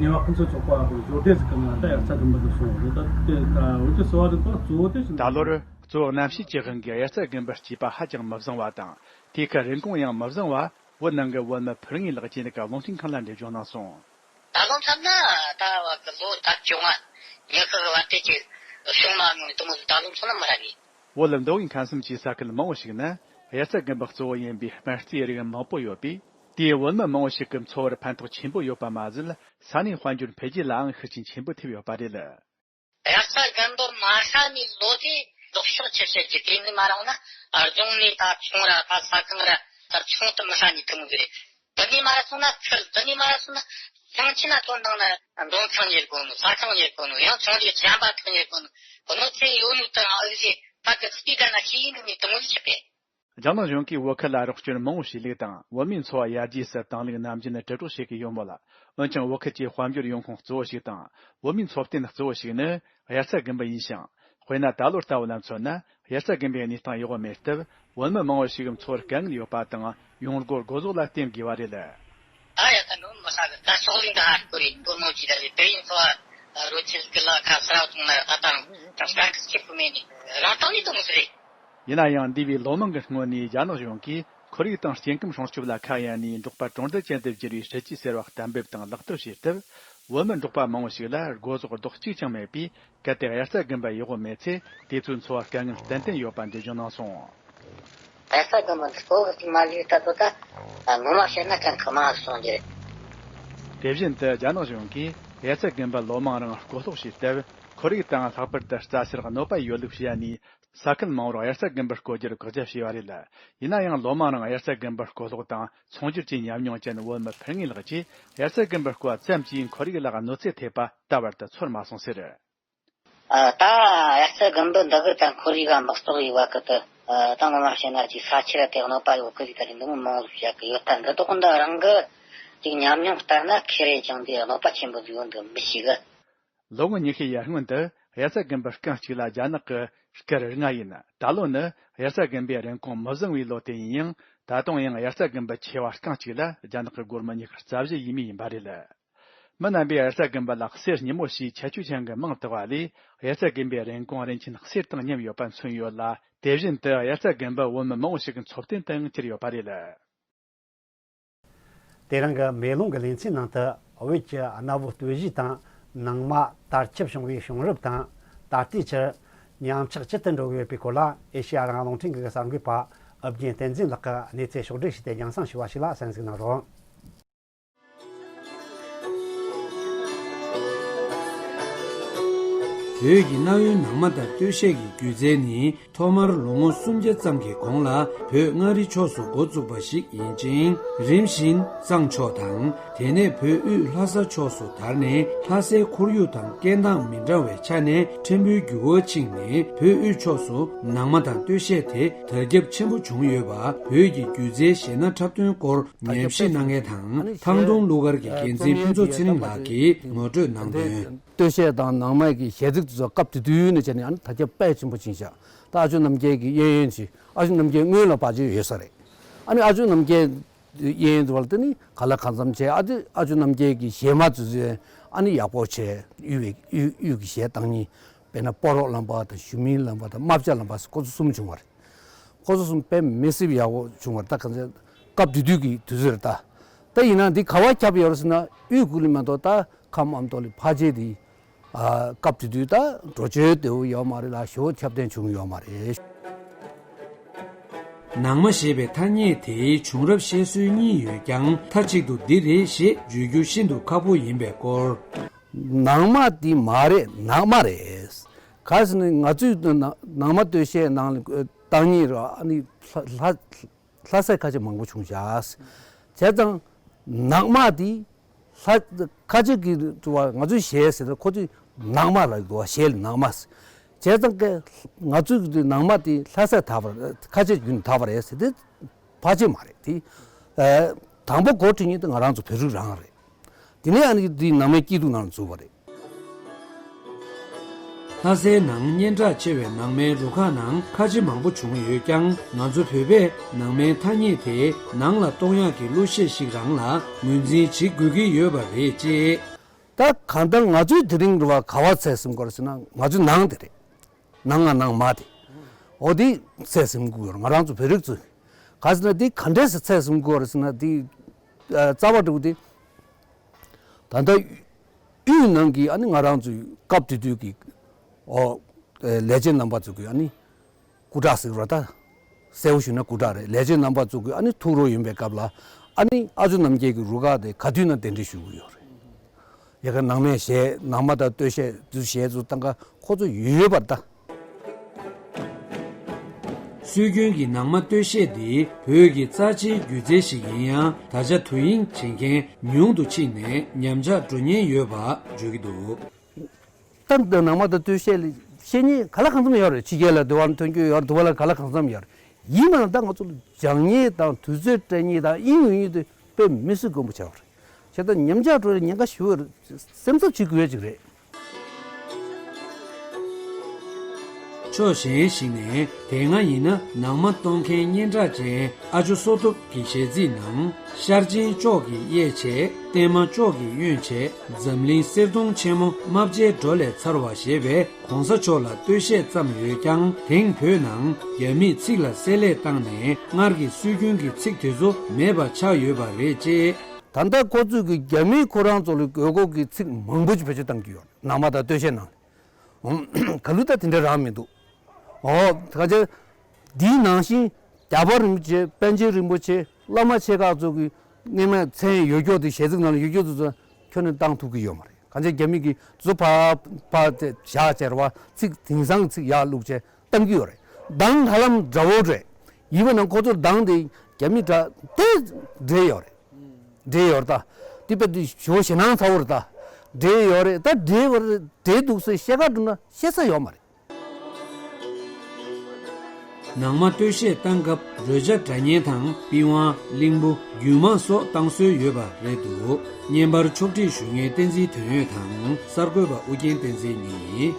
ནད་པ་ཕུན་སུམ་ཚོགས་པ་གི་སྦྱོར་སྡེ་ཟིག་གི་ནང་ད་དབྱར་རྩྭ་དགུན་འབུ་དེ་སོང་རེད། ད་དེ་ད་འོན་ཀྱང་གསོ་བ་རིག་པ་གཙོ་བོ་དེ་ཆ་ནས། ད་ལོར་གཙོ་བོ་གནམ་གཤིས་ཀྱི་དབང་གིས་དབྱར་རྩྭ་དགུན་འབུ་སྐྱེས་པ་ཧ་ཅང་མི་བཟང་བ་དང་། དེའི་ཁར་རིན་གོང་ཡང་མི་བཟང་བ། བོད་ནང་གི་བོད་མི་ཕུར་ངོས་ལགས་ཀྱིས་འདི་ག་རླུང་འཕྲིན་ཁང་ལ་འགྲེལ་བརྗོད་གནང་སོང་། ད་ལོ་མཚམས་ན་ད་བར་གི་ལོ་ད་བཅོ་ལྔ་ཉི་ཤུ་གི་བར་དེ་ཅིག་བྱུང་མ་མྱོང་དུ་མོ་ད་ལོ་མཚོན་ན་མི་ར་གི། བོད་ལ་མདོ་དབུས་ཁམས་གསུམ་གྱི་ས་ཁུལ་མང་བོ་ཞིག་ན་དབྱར་རྩྭ་དགུན་འབུ་གཙོ་བོ་ཡིན་པའི་སྨན་རྩིས་རིགས་མང་པོ་ཡོད་པས། དེས་བོད་མི་མང་བོ་ཞིག་གི་འཚོ་བར་ཕན་ཐོགས་ཆེན་པོ་ཡོད་པ་མ་ཟད། ས་གནས་དཔལ་འབྱོར་འཕེལ་རྒྱས་ལའང་ཤུགས་རྐྱེན་ཆེན་པོ་ཐེབས་ཡོད་པ་རེད། དབྱར་རྩྭ་དགུན་འབུ་མ་ཧྲ་ནི་ལོ་དེ་ལྡོག་ཕྱོགས་ཆེ་ཤོས་ཀྱི་དེ་ནི་མ་རང་ན་ཨ་རྫོང་ནི་ད་ཆུང་ར་ད་ས་ཁང་ར་ད་ཆུང་དུ་མི་ཧྲ་ནི་ཐུང་གི་རེད། དེ་ནི་མ་ར་སོང་ན་ཚུར་དེ་ནི་མ་ར་སོང་ན་ཞིང་ཆེན་ན་ཐོན་དང་ན་འདོན་ཁང་ཉེར་དགོས་ནོ། ས་ཁང་ཉེར་དགོས་ནོ། ཡང་ཆུང་རིགས་གཞན་པ་ཐོན་ཉེར་དགོས་ནོ། གནོད་འཚེ་ཡོད་ནོ་དང་ཨ་ཟི་ད་གི་སྤི་ད་ན་ཤི་ཡིན་ནི་དུ་མོ་ཆི་པས། རྒྱ་ནག་གཞུང་གིས་བོད་ཁུལ་ལ་རོགས་སྐྱོར་མང་བོ་ཞིག་ལུགས་དང་། བོད་མིའི་འཚོ་བ་ཡར་རྒྱས་སུ་བཏང་ལུགས་ནམ་རྒྱུན་དྲིལ་སྒྲོག་བྱེད་ཀྱི་ཡོད་མོད། འོན་ཀྱང་བོད་ཁུལ་གྱི་དཔལ་འབྱོར་ཡོང་ཁུངས་གཙོ་བོ་ཞིག་དང་། བོད་མིའི་འཚོ་རྟེན་གཙོ་བོ་ཞིག་ནི་དབྱར་རྩྭ་དགུན་འབུ་ཡིན་ཞིང་། དཔེར་ན་ད་ལོ་ལྟ་བུ་ལ་མཚོན་ན། དབྱར་རྩྭ་དགུན་འབུའི་གནས་སྟངས་ཡག་པོ་མེད་སྟབས། བོད་མི་མང་བོ་ཞིག་འཚོ་བར་དཀའ་ངལ་ཡོད་པ་དང་། ཡོང་སྒོ་སྒོ་ཟོག་ལ་བརྟེན་དགོས་པ་རེད། ད་ཡ་ད་ནོ་མི་ས་གི་ད་ཕྱོགས་ལས་འདི་ཧ་སྐོར་རེད། འདོད་མོ་ཅི་ད་རེད། དེ་ཡིན་ཚོ་རོ་ཆེ་གི་ལ་ཁ་སར་བ་ཐུང་ན་ཨ་ད་རང་ད་སྐྲ་གི་སྐྱིད་པོ་མེད་ནི་རང་ཏང་ནི་དུ་མི་སི་རེད། ཡིན་ན་ཡང་འདས་པའི་ལོ་མང་གི་སྔོན་ནས་རྒྱ་ནག་གཞུང་གིས་ཁོར་ཡུག་དང་སྐྱེ་ཁམས་སྲུང་སྐྱོབ་ལ་ཁ་གཡར་ནས། འབྲོག་པ་གྲོང་རྡལ་ཅན་དུ་བསྒྱུར་བའི་སྲིད་ཇུས་ཟེར་བ་གཏན་འབེབས་དང་ལག་བསྟར་བྱས་སྟབས། བོད་མི་འབྲོག་པ་མང་བོ་ཞིག་ལ་སྒོ་ཟོག་རྡོག་གཅིག་ཀྱང་མེད་པས། གལ་ཏེ་དབྱར་རྩྭ་དགུན་འབུ་ཡག་པོ་མེད་ཚེ། དེ་ཚོའི་འཚོ་བར་དཀའ་ངལ་ཏན་ཏན་ཡོད་པ་འགྲེལ་བརྗོད་གནང་སོང་། དབྱར་རྩྭ་དགུན་འབུ་འདི་སྤོ་གི་ཅིག་མ་ལུས་ད་དོ་ད། ངོ་མ་བཤད་ན་གྲངས་ཁ་མང་སོང་རྒྱུ་རེད། དེ་བཞིན་དུ་རྒྱ་ནག་གཞུང་གིས་དབྱར་རྩྭ་དགུན་འབུ་ལོ་མང་རིང་བརྐོ་གློག་བྱས་སྟབས། ཁོར་ཡུག་དང་ལྷག་པར་དུ་རྩྭ་སར་གནོད་པ་ཡོད་ལུགས་བཤད་ནས། ས་ཁུལ་མང་བོར་དབྱར་རྩྭ་དགུན་འབུ་བརྐོ་རྒྱུར་བཀག་རྒྱ་བྱས་པ་རེད། ཡིན་ན་ཡང་ལོ་མང་རིང་དབྱར་རྩྭ་དགུན་འབུ་བརྐོ་གློག་དང་ཚོང་སྒྱུར་གྱི་ཉམས་མྱོང་ཅན་བོད་མི་ཕུར་ངེས་ལགས་ཀྱིས། དབྱར་རྩྭ་དགུན་འབུ་བརྐོ་བ་ཙམ་གྱིས་ཁོར་ཡུག་ལ་གནོད་འཚེ་ཐེབས་པ་ད་བར་དུ་ཚོར་མ་སོང་ཟེར། ཨ། ད་དབྱར་རྩྭ་དགུན་འབུ་འདི་གི་ད་ཁོར་ཡུག་ག་འབག་བཙོག་ཡོད་པ་གི་ད། ཨ། ད་ངོ་མ་བཤད་ན་ཅིག་ས་ཆ་ར་དེ་གནོད་པ་ཡོད་གི་ཅིག་ད་ཅིག་འདི་མོ་མང་བོ་བཤད་གི་ཡོད། ད་འདི་དག་འདི་རང་གི་ཅིག་ཉམས་མྱོང་ལྟར་ན་ཁེ་རེ་ཅང་དེ་གནོད་པ་ཆེན་པོ་ཟིག་ཡོད་འདུག་མི་ཤེས་གི། ལོ་ངོ་ཉི་ཤུ་ཡར་སྔོན་དུ་དབྱར་རྩྭ་དགུན་འབུ་རྐང་གཅིག་ལ་རྒྱ་ནག་གི་སྐར་ལྔ་ཡིན། ད་ལོ་ནི་དབྱར་རྩྭ་དགུན་འབུའི་རིན་གོང་མི་བཟང་བའི་ལོ་དེ་ཡིན་ཡང་། ད་དུང་ཡང་དབྱར་རྩྭ་དགུན་འབུ་ཆེ་བ་རྐང་གཅིག་ལ་རྒྱ་ནག་གི་སྒོར་མོ་ཉི་ཤུ་རྩ་བཞི་ཡས་མས་ཡིན་པ་རེད། མི་རྣམ་པས་དབྱར་རྩྭ་དགུན་འབུ་ལ་གསེར་སྙི་མོ་ཞེས་ཁྱད་ཆོས་ཅན་གྱི་མིང་བཏགས་པ་ལས། དབྱར་རྩྭ་དགུན་འབུའི་རིན་གོང་རིན་ཆེན་གསེར་དང་མཉམ་ཡོད་པ་མཚོན་ཡོད་ལ། དེ་བཞིན་དུ་དབྱར་རྩྭ་དགུན་འབུ་བོད་མི་མང་བོ་ཞིག་གི་འཚོ་རྟེན་དུའང་གྱུར་ཡོད་པ་རེད། དེ་རིང་གི་མེ་ལོང་གི་ལེ་ཚན་ནང་དུ། བོད་ཀྱི་གནའ་བོའི་སྟོད་གཞས་དང་། ནང་མ་དར་ཁྱབ་བྱུང་བའི་བྱུང་རབས་དང་། ད་ལྟའི་ཆར་ཉམས་ཆག་ཇི་ལྟར་འགྲོ་གི་ཡོད་པའི་སྐོར་ལ། ཨེ་ཤེ་ཡ་རང་དབང་རླུང་འཕྲིན་ཁང་གི་གསར་འགོད་པ་ཨུ་རྒྱན་བསྟན་འཛིན་ལགས་ཀྱིས་གནས་ཚུལ་ཕྱོགས་བསྒྲིགས་བྱས་ཏེ་རྒྱང་སྲིང་ཞུས་པ་ཞིག་ལ་གསན་གཟིགས་གནང་རོགས། བོད་ཀྱི་གནའ་བོའི་ནང་མ་དང་སྟོད་གཞས་ཀྱི་སྒྱུ་རྩལ་ནི། ཐོག་མར་ལོ་ངོ་སུམ་བརྒྱ་ཙམ་གྱི་གོང་ལ་བོད་མངའ་རིས་ཕྱོགས་སུ་འགོ་བཙུགས་པ་ཞིག་ཡིན་ཅིང་། རིམ་བཞིན་གཙང་ཕྱོགས་དང་། དེ་ནས་བོད་དབུས་ལྷ་ས་ཕྱོགས་སུ་དར་ནས། ལྷ་སའི་ཁོར་ཡུག་དང་སྐད་གདངས་མི་འདྲ་བའི་ཆ་ནས་ཕྲན་བུའི་འགྱུར་བ་ཕྱིན་ནས། བོད་དབུས་ཕྱོགས་སུ་ནང་མ་དང་སྟོད་གཞས་དེ་དར་ཁྱབ་ཆེན་པོ་བྱུང་ཡོད་པ། བོད་ཀྱི་སྒྱུ་རྩལ་གཞས་སྣ་འཁྲབ་སྟོན་སྐོར་ཉམས་ཞིབ་གནང་མཁན་དང་། ཐང་སྟོང་གླུ་གར་གྱི་འགན་འཛིན་ཕུན་ཚོགས་ཚེ་རིང་ལགས་ཀྱིས་ངོ་སྤྲོད་གནང་དོན། སྟོད་གཞས་དང་ནང་མའི་གི་གཞས་ཚིག་དེ་ཚོ་སྐབས་དེ་དུས་ནས་བྱས་ནས། ཨ་ནི་དར་ཁྱབ་དཔེ་ཆེན་པོ་ཕྱིན་ཤག་ད་ཨ་ཇོ་རྣམ་རྒྱལ་གྱི་གཡས་གཡོན་ཅིག་ཨ་ཇོ་རྣམ་རྒྱལ་སྔོན་ལ་ཕལ་ཆེར་ཡོད་ས་རེད། ཨ་ནི་ཨ་ཇོ་རྣམ་རྒྱལ་གཡས་གཡོན་དུ་བ་ལ་དེ་ནི་ག་ལ་གང་འཚམ་བྱས། ཨ་ཏི་ཨ་ཇོ་རྣམ་རྒྱལ་གྱི་གཞས་མ་དེ་ཚོ་ཨ་ནི་ཡག་པོ་བྱས། དབུས་པའི་དབུས་དབུས་ཀྱི་གཞས་བཏང་མཁན། དཔེར་ན་སྤ་རོ་ལམ་པ་དང་། ཞུ་མིན་ལམ་པ་དང་། རྨ་བྱ་ལམ་པ་ཟེར། ཁོ་ཚོ་གསུམ་བྱུང་བ་རེད། ཁོ་ཚོ་གསུམ་དཔེ་མི་སྲིད་ཡག་པོ་བྱུང་བ་རེད། ད་གང་ཚེ་སྐབས་དེ་དུས་ཀྱི་དུས་ཚོད་རེད་ད། ད་ཡིན་ན་འདི་ག་བ་ཁྱབ་ཡོད་རེད་ཟེར་ན། དབུས་ཁུལ་ལ་མ་གཏོགས་ད་ཁམས་ཨ་མདོ་ལ་ཕལ་ཆེར་དེ། ཨ། སྐབས་དེ་དུས་ད་འགྲོ་བྱེད་དེ་བོ་ཡོད་མ་རེད་ལ། ཞེ་པོ་ཁྱབ་གདལ་བྱུང་ཡོད་མ་རེད། ནང་མ་ཞེས་པའི་ཐ་སྙད་དེའི་བྱུང་རབས་བཤད་སྲོལ་གཉིས་ཡོད་ཀྱང་། མཐའ་གཅིག་ཏུ་འདི་རེད་ཞེས་བརྗོད་རྒྱུ་ཤིན་ཏུ་ཁག་པོ་ཡིན་པའི་སྐོར། ནང་མ་དེ་མ་རེད། ནང་མ་རེད། ག་ཟེར་ན་ང་ཚོས་ནང་མ་སྟོད་གཞས་ནང་ལ་བཏང་མཁན་རེད། ཨ་ནི་ལྷ་ལྷ་ལྷ་སའི་ཁ་ཆེ་མང་པོ་བྱུང་བཞག་བྱས་ཙང་ནང་མ་དེ་ལྷ་ཁ་ཆེ་གི་ང་ཚོའི་གཞས་ཟེར་ན་ཁོ་ཚོས་ནང་མ་ལབ་འདུག་བ། གཞས་ལ་ནང་མ་ཟེར། བྱས་ཙང་ཀ་ང་ཚོའི་ནང་མ་དེ་ལྷ་སའི་དར་བ་རེད། ཁ་ཆེ་བརྒྱུད་ནས་དར་བ་རེད་ཟེར་དེ་ཕལ་ཆེར་མ་རེད་དེ། ཨ། དང་པོ་འགོ་ཁྲིད་མཁན་དེ་ང་རང་ཚོ་བོད་རིགས་རང་རེད། དེ་ནས་ཨ་ནི་དེ་ནང་མའི་སྐྱིད་སྡུག་ནང་ལ་འཛུལ་བ་རེད། ལྷ་སའི་ནང་སྙན་གྲགས་ཆེ་བའི་ནང་མའི་རུ་ཁག་ནང་ཁ་ཆེ་མང་པོ་བྱུང་ཡོད་ཀྱང་། ང་ཚོ་བོད་པས་ནང་མའི་ཐ་སྙད་དེ་ནང་ལ་གཏོང་ཡག་གི་གླུ་གཞས་ཤིག་རང་ལ་ངོས་འཛིན་བྱེད་དགོས་ཀྱི་ཡོད་པ་རེད་ཅེས། ད་གང་ལྟར་ང་ཚོས་དེ་རིང་རུ་བ་ག་བ་ཚད་ཟིན་དགོས་རེད་ཟེར་ན། ང་ཚོའི་ནང་དེ་རེད། ནང་ང་ནང་མ་དེ། འོ་དེ་ཚད་ཟིན་དགོས་ཡོད་རེད། ང་རང་ཚོ་བོད་རིགས་ཚོས། ག་ཟེར་ན་དེ་ག་འདྲས་སེ་ཚད་ཟིན་དགོས་རེད་ཟེར་ན། དེ་ཨ་རྩ་བ་འགྲོ་གི་དེ། ད་ལྟ་དབུས་ནང་གི་ཨ་ནི་ང་རང་ཚོའི་སྐབས་དེ་དུས་ཀྱི་ཨོ་ལས་བྱེད་རྣམ་པ་ཚོ་གི་ཨ་ནི་སྐུ་དྲག་ཟེར་བ་ད། གསལ་པོ་ཞུས་ན་སྐུ་དྲག་རེད། ལས་བྱེད་རྣམ་པ་ཚོ་གི་ཨ་ནི་ཐུགས་རོགས་ཡིན་པའི་སྐབས་ལ། ཨ་ནི་ཨ་ཇོ་རྣམ་རྒྱལ་གྱི་རུ་ཁག་དེ་ག་དུས་ན་གདན་འདྲེན་ཞུ་གི་ཡོད་རེད། ཡ་ག་ནང་མའི་གཞས། ནང་མ་དང་སྟོད་གཞས་དུ་གཞས་ཚོ་བཏང་ག་ཁོ་ཚོ་ཡོད་པར་ལྟ། སྲོལ་རྒྱུན་གྱི་ནང་མ་སྟོད་གཞས་འདི་བོད་ཀྱི་རྩ་ཆེའི་སྒྱུ་རྩལ་ཞིག་ཡིན་ཡང་། ད་ཆ་དོ་དབྱིངས་བྱེད་མཁན་ཉུང་དུ་ཕྱིན་ནས་ཉམས་ཆག་འགྲོ་ཉེན་ཡོད་པ་བརྗོད་ཀྱི་འདུག་ད་འདི་ནང་མ་དང་སྟོད་གཞས་ལ་བཤད་མཁན་ག་ལ་གང་འཚམ་ཡོད་རེད། ཕྱི་རྒྱལ་ལ་འདི་བ་ཐོན་རྒྱུ་ཡོད་རེད། འདི་བ་ལ་ག་ལ་གང་འཚམ་ཡོད་རེད། ཡིན་ནའང་ད་ང་ཚོ་ལ་སྦྱང་མཁན་དང་དུས་ཚོད་སྤྲད་མཁན་དང་དབྱིན་ཡིག་ཡིན་དུས་དཔེ་མི་སྲིད་དཀོན་པོ་ཆགས་པ་རེད། བྱས་ཙང་ཉམས་ཆག་འགྲོ་ཡ་ཉེན་ཁ་ཞེ་པོ་ཡོད་རེད། སེམས་འཚབ་བྱེད་དགོས་ཡ་ཅིག་རེད། ཕྱོགས་གཞན་ཞིག་ནས་དེ་སྔ་ཡིན་ན་ནང་མ་གཏོང་མཁན་སྙན་གྲགས་ཅན་ཨ་ཇོ་བསོད་སྟོབས་ཀྱི་གཞས་ཚིག་ནང་ཤར་ཕྱིན་ཅོག་གིས་གཡས་བྱས། བརྟན་མ་ཅོག་གིས་གཡོན་བྱས། འཛམ་གླིང་གསེར་གདུང་ཆེན་མོ་རྨ་བྱའི་སྒྲོ་ལས་མཚར་བ་ཞེས་པའི་གོང་ས་མཆོག་ལ་བསྟོད་གཞས་བརྩམས་ཡོད་ཀྱང་། དེང་བོད་ནང་རྒྱ་མིས་ཚིག་ལ་བསྲེ་ལྷད་བཏང་ནས་སྔར་གྱི་སྲོལ་རྒྱུན་གྱི་ཚིག་དེ་ཚོ་མེད་པ་ཆགས་ཡོད་པ་རེད་ཅེས། ད་ལྟ་ཁོ་ཚོས་ཀྱི་རྒྱ་མིས་ཁོ་རང་ཚོ་ལ་དགོས་མཁོ་གི་ཚིག་མང་པོ་ཅིག་བེད་སྤྱོད་བཏང་གི་ཡོད། ནང་མ་དང་བསྟོད་གཞས་ནང་ལ། ག་ལུགས་ད་དེ་འདྲ་རང་མི་འདུག། ཨོ། ད་ཆ་འདིའི་ནང་བཞིན་རྒྱལ་བ་རིན་པོ་ཆེ། པཎ་ཆེན་རིན་པོ་ཆེ། བླ་མ་ཆེ་ཁག་ཚོ་གི་སྔས་མ་མཚན་ཡོད་རྒྱུ་དེ་གཞས་ཚིག་ནང་ལ་ཡོད་རྒྱུ་དེ་ཚོ་ཁྱོན་ནས་བཏང་ཐུབ་ཀྱི་ཡོད་མ་རེད། གང་ཅི་རྒྱ་མི་གི་ཚོ་ཕར་ཕར་དེ་བཞག་བྱས་རེད་བ། ཚིག་དེང་སང་ཚིག་ཡར་བླུགས་བྱས་བཏང་གི་ཡོད་རེད། གདངས་ཧ་ལམ་འདྲ་བོ་རེད། ཡིན་པ་ན་ཁོ་ཚོ་གདངས་དེ་རྒྱ་མི་འདྲ་དེ་འདྲེས་ཡོད་རེད། འདྲེས་ཡོད་རེད་ད། དེ་དཔེ་དེ་ཞོ་ཞེ་སྣང་ཚ་བོ་རེད་ད། འདྲེས་ཡོད་རེད་ད། འདྲེས་བར་འདྲེས་འདུག་ཟེར་བཤད་ག་འགྲོ་ན་བཤད་ས་ཡོད་མ་རེད། ནང་མ་བསྟོད་གཞས་བཏང་སྐབས་རོལ་ཆ་སྒྲ་སྙན་དང་པི་ཝང་། གླིང་བུ། རྒྱུད་མང་སོགས་བཏང་སྲོལ་ཡོད་པ་རེད་འདུག། བརྙན་པར་ཕྱོགས་སྒྲིག་ཞུ་མཁན་བསྟན་འཛིན་དོན་ཡོད་དང་། གསར་འགོད་པ་ཨུ་རྒྱན་བསྟན་འཛིན་གཉིས།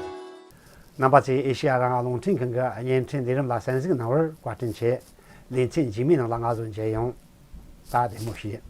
རྣམ་པ་ཚོས་ཨེ་ཤེ་ཡ་རང་དབང་རླུང་འཕྲིན་ཁང་གི་བརྙན་འཕྲིན་ལས་རིམ་ལ་གསན་གཟིགས་གནང་བར་བཀའ་དྲིན་ཆེ། ལེ་ཚན་རྗེས་མའི་ནང་ལ་ང་ཚོ་མཇལ་ཡོང་། ད་བདེ་མོ་བྱོས།